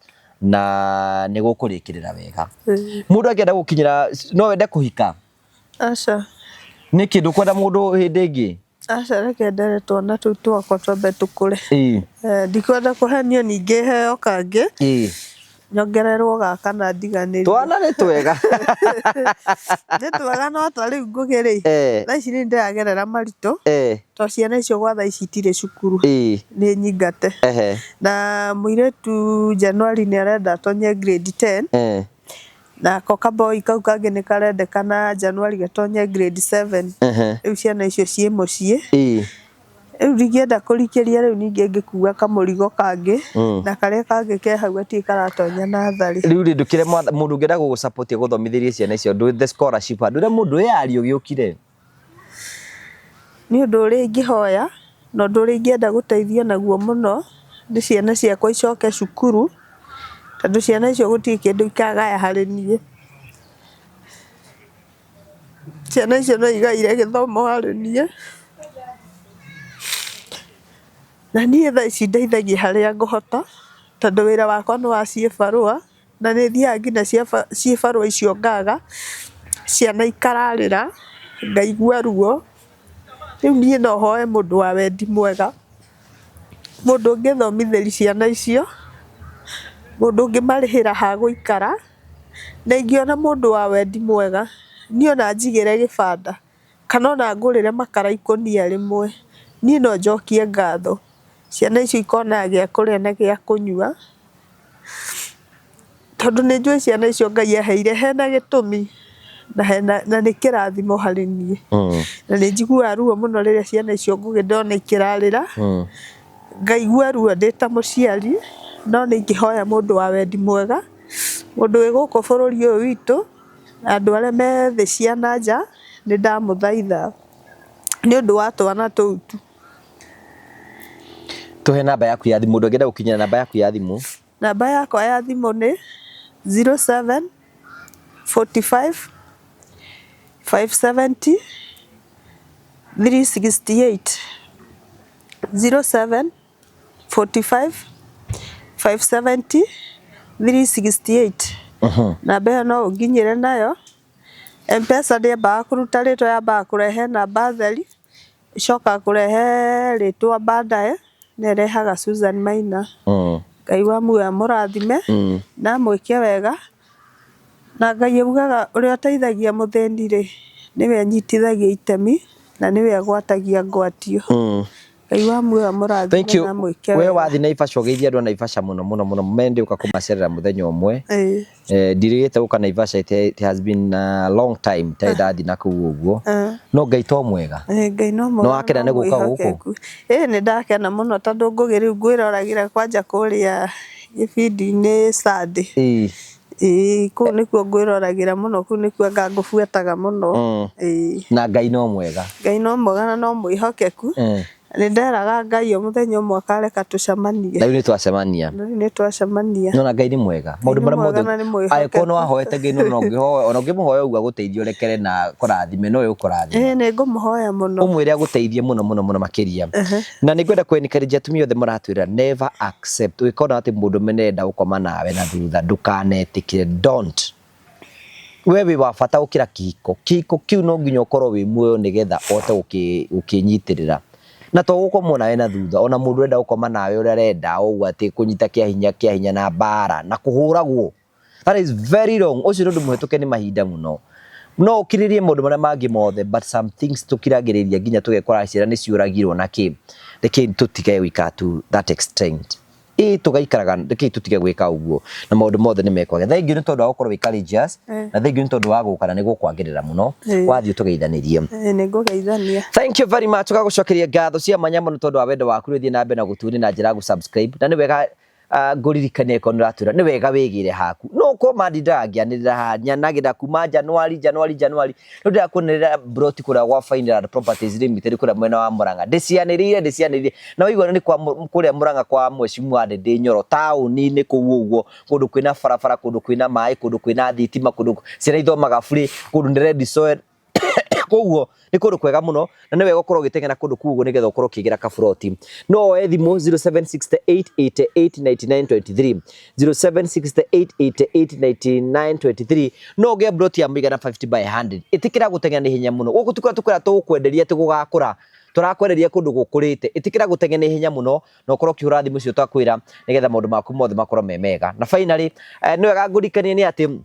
na nĩ gũkũrĩkĩrĩra wega. Mũndũ angĩenda gũkinyĩra no wende kũhika? Aca. Nĩkĩ ndũkwenda mũndũ hĩndĩ ĩngĩ? Aca reke ndere twana tũu twakwa twambe tũkũre. Ĩĩ. Ndikwenda kũhenio ningĩ heo kangĩ. Ĩĩ. Nyongererwo gaka na ndiganĩrio. Twana nĩ twega. Nĩ twega no ta rĩu Ngũgĩ rĩ, thaa ici nĩ ndĩragerera maritũ, tondũ ciana icio gwa thaa ici itirĩ cukuru, nĩ nyingate. Na mũirĩtu January nĩ arenda atonye grade 10. Nako kaboi kau kangĩ nĩ karendekana January gatonye grade 7. Rĩu ciana icio ciĩ mũciĩ. Rĩu ndingĩenda kũrikĩria rĩu ningĩ ngĩkua kamũrigo kangĩ na karĩa kangĩ ke hau gatirĩ karatonya natharĩ. Rĩu rĩ ndũkĩre mũndũ ũngĩenda gũgũ support agũthomithĩrie ciana icio the scholarship ndũre mũndũ wĩ ariũ gĩũkire. Nĩ ũndũ ũrĩa ingĩhoya na ũndũ ũrĩa ingĩenda gũteithio naguo mũno nĩ ciana ciakwa icoke cukuru, tondũ ciana icio gũtirĩ kĩndũ ikagaya harĩ niĩ. Ciana icio no igaire gĩthomo harĩ niĩ, na niĩ thaa ici ndeithagia harĩa ngũhota, tondũ wĩra wakwa nĩ wa ciĩbarũa. Na nĩ thiaga nginya ciĩbarũa icio ngaga, ciana ikararĩra, ngaigua ruo. Rĩu niĩ no hoe mũndũ wa wendi mwega, mũndũ ũngĩthomithĩria ciana icio, mũndũ ũngĩmarĩhĩra ha gũikara, na ingĩona mũndũ wa wendi mwega, niĩ ona anjigĩre gĩbanda, kana ona angũrĩre makara ikũnia rĩmwe, niĩ no njokie ngatho. Ciana icio ikona gĩa kũrĩa na gĩa kũnyua. Tondũ nĩ njũĩ ciana icio Ngai aheire hena gĩtũmi na hena na nĩ kĩrathimo harĩ niĩ. Na nĩ njiguaga ruo mũno rĩrĩa ciana icio Ngũgĩ ndona ikĩrarĩra, ngaigua ruo ndĩ ta mũciari, no nĩ ingĩhoya mũndũ wa wendi mwega, mũndũ wĩ gũkũ bũrũri ũyũ witũ, na andũ arĩa me thĩ cia na nja, nĩ ndamũthaitha nĩ ũndũ wa twana tũu tu. Tũhe namba yaku ya thimũ, mũndũ angĩenda gũkinyĩra namba yaku ya thimũ. Namba yakwa ya thimũ nĩ 07 45 570 368. 07 45 570 368. Namba ĩyo no ũnginyĩre nayo. Mpesa ndĩambaga kũruta rĩtwa, yambaga kũrehe namba theri, ĩcokaga kũrehe rĩtwa baadaye, na ĩrehaga Susan Maina. Ngai wa muoyo amũrathime na amwĩke wega. Na Ngai augaga ũrĩa ũteithagia mũthĩni rĩ, nĩwe anyitithagia itemi na nĩwe agwatagia ngwatio. Ngai wa muoyo amũrathime Thank you. na amwĩke We wega. wathi Naivasha ũgeithie andũ a Naivasha mũno mũno mũno mende ũka kũmacerera mũthenya ũmwe. Ĩĩ. Ndirĩgĩte gũka Naivasha, it has been a long time itarĩ ndathiĩ na kũu ũguo. No Ngai to mwega. Ĩĩ, Ngai no mwega Nĩ wakena no nĩ gũka gũkũ? mwĩhokeku. Ĩĩ nĩ ndakena mũno tondũ Ngũgĩ rĩu ngwĩroragĩra kwanja kũrĩa gĩbindi-inĩ Sunday. Ĩĩ. Ĩĩ kũu nĩkuo ngwĩroragĩra mũno, kũu nĩkuo anga ngũbuataga mũno. Ĩĩ. Na Ngai no mwega. Ngai no mwega na no mwĩhokeku. Nĩ nderaga Ngai o mũthenya ũmwe akareka tũcemanie. Na rĩu nĩ twacemania. Na rĩu nĩ twacemania. Nona Ngai nĩ mwega. Maũndũ Nĩ marĩa mwega mothe na nĩ mwĩhokeku. angĩkorwo nĩ wahoete Ngai no ũngĩhoya ona ũngĩmũhoya ũguo agũteithie ũrekere na kũrathime no we ũkũrathima. Ĩĩ nĩ ngũmũhoya mũno. Ũmwĩre agũteithie mũno mũno mũno makĩria. Na nĩ ngwenda kũ-encourage atumia othe maratwĩra never accept. Ũngĩkona atĩ mũndũrũme nĩ arenda gũkoma nawe na thutha ndũkanetĩkĩre, don't. We wĩ wa bata gũkĩra kĩhiko. Kĩhiko kĩu no nginya ũkorwo wĩ muoyo nĩgetha ũhote gũkĩnyitĩrĩra. Na to gũkomwo nawe na thutha, ona mũndũ ũrenda gũkoma nawe ũrĩa arenda ũguo atĩ kũnyita kĩa hinya kĩa hinya na mbara na kũhũragwo. That is very wrong. Ũcio nĩ ũndũ mũhetũke nĩ mahinda mũno. No ũkirĩrĩrie maũndũ marĩa mangĩ mothe, but some things tũkiragĩrĩria nginya tũgekora ciana nĩ ciũragirwo na kĩ. Reke tũtige gũikara to that extent. Ĩĩ tũgaikaraga, reke tũtige gwĩka ũguo na maũndũ mothe nĩ mekwagĩra. Thengiũ nĩ tondũ wa gũkorwo wĩ courageous, na thengiũ nĩ tondũ wa gũka na nĩ gũkwagĩrĩra mũno. Wathiĩ tũgeithanĩrie. Ĩĩ nĩ ngũgeithania. Thank you very much. Tũgagũcokeria ngatho cia mwanya mũno tondũ wa wendo waku. Rĩu thiĩ na mbere na gũtune na njĩra ya gũ-subscribe. Na nĩ wega ngũririkanie angĩkorwo nĩ ũratwĩra nĩ wega wĩgĩre haku. No ũkorwo mandindaga ngĩanĩrĩra haha, nyanagĩrĩra kuma January, January, January. Rĩu ndĩrakuonerera plot kũrĩa gwa Fineland Properties Limited kũrĩa mwena wa Murang'a. Ndĩcianĩrĩire, ndĩcianĩrĩire. Na waigua nĩ kwa kũrĩa Murang'a kwa Mheshimiwa Ndindi Nyoro, taũni-inĩ kũu ũguo, kũndũ kwĩna barabara, kũndũ kwĩna maĩ, kũndũ kwĩna thitima, kũndũ ciana ithomaga free, kũndũ nĩ red soil. Koguo nĩ kũndũ kwega mũno na nĩ wega ũkorwo ũgĩteng'era kũndũ kũu ũguo nĩgetha ũkorwo ũkĩgĩra kaburoti. No woe thimũ 0768889923, 0768889923, no ũgĩe ploti ya mũigana 50 by 100. Ĩtĩkĩra gũteng'era nĩ hinya mũno. Gũkũ ti kũrĩa tũkwĩra tũgũkwenderia atĩ gũgakũra, tũrakwenderia kũndũ gũkũrĩte. Ĩtĩkĩra gũteng'era nĩ hinya mũno na ũkorwo ũkĩhũra thimũ icio twakwĩra nĩgetha maũndũ maku mothe makorwo me mega. Na finally, nĩ wega ngũririkanie nĩ atĩ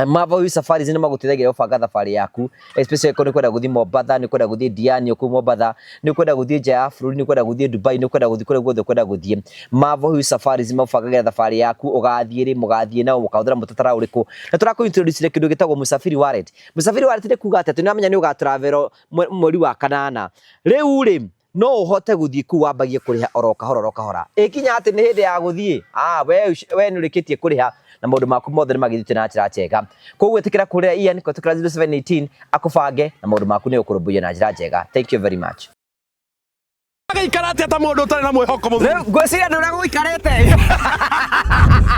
Marvel Safaris nĩ magũteithagia gũbanga thabarĩ yaku, especially korwo nĩ ũkwenda gũthiĩ Mombatha, nĩ ũkwenda gũthiĩ Diani kũu Mombatha, nĩ ũkwenda gũthiĩ nja ya bũrũri, nĩ ũkwenda gũthiĩ Dubai, nĩ ũkwenda gũthiĩ kũrĩa guothe ũkwenda gũthiĩ. Marvel Safaris magũbangagĩra thabarĩ yaku, ũgathiĩ rĩ, mũgathiĩ na ũ, mũkahũthĩra mũtaratara ũrĩkũ. Na tũrakũ introduce kĩndũ gĩtagwo Musafiri Wallet. Musafiri Wallet nĩ kuga atĩ nĩ ũramenya nĩ ũga travel mweri wa kanana. Rĩu rĩ, no ũhote gũthiĩ kũu wambagie kũrĩha oro kahora oro kahora. Ĩkinya atĩ nĩ hĩndĩ ya gũthiĩ, we nĩ ũrĩkĩtie kũrĩha na maũndũ maku mothe nĩ magĩthiĩte na njĩra njega. Koguo ĩtĩkĩra kũrĩa Ian kũhetũkĩra 0718 akũbange na maũndũ maku nĩ ũkũrũmbũiya na njĩra njega. Thank you very much. Agaikara atĩa ta mũndũ ũtarĩ na mwĩhoko mũthuri? Rĩu ngwĩciria nĩ ũrĩa gũikarĩte.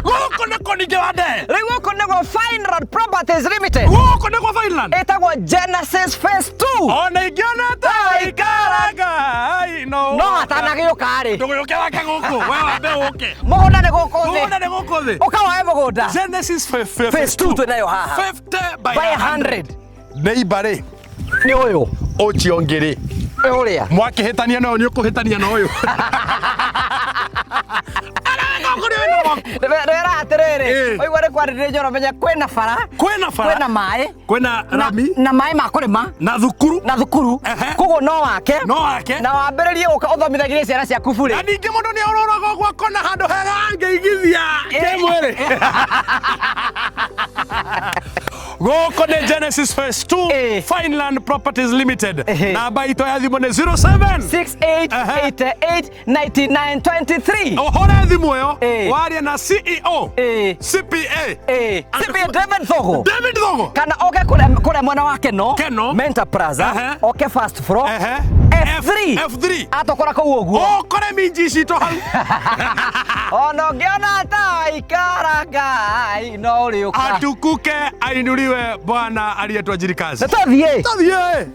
Gũkũ nĩkũ ningĩ wa ndee? Rĩu gũkũ nĩguo Fineland Properties Limited. Gũkũ nĩkuo Fineland. Ĩtagwo Genesis Phase 2. Ona ingĩona ta waikara Ngai no. No atanagĩũka rĩ. Ndũgĩũke wake gũkũ, we wambe ũke. Mũgũnda nĩ gũkũ thĩ. Mũgũnda nĩ gũkũ thĩ. Ũka woe mũgũnda. Genesis Phase 2 twĩnayo haha. 50 by By 100. 100. Neighbor rĩ, Nĩ ũyũ. ũcio ũngĩ rĩ, Ũrĩa. mwakĩhĩtania na ũyũ nĩ ũkũhĩtania na ũyũ. Ndĩwĩra atĩrĩrĩ, Ĩ. waigua nĩ kwarĩrĩria njoro menya kwĩna bara, Kwĩna bara, kwĩna maĩ, kwĩna rami, na maĩ ma kũrĩma, na thukuru, na thukuru. Ehe. Koguo no wake. No wake. Na wambĩrĩrie gũka ũthomithagĩrie ciana ciaku burĩ. Na ningĩ mũndũ nĩ orũraga ũguo akona handũ hega angĩigithia kĩmwĩrĩ. Gũkũ nĩ Genesis Phase 2 Ĩ. Fineland Properties Limited. Ehe. Namba itũ ya thimũ nĩ 07 6888 9923. Ũhũre thimũ ĩyo Ĩ. warie na CEO Ĩ. CPA Ĩ. CPA David Thogo. David Thogo. Kana oke kũrĩa mwena wa Keno. Keno. Mentor Plaza. Ehe. Oke first floor. Ehe. F3. F3. Atokora kũu ũguo. Ũkore minji citũ hau. Ona ũngĩona ta waikara Ngai no ũrĩũka. Atukuke ainuliwe Bwana aliyetuajiri kazi. Nĩ tũthiĩ. Tũthiĩ.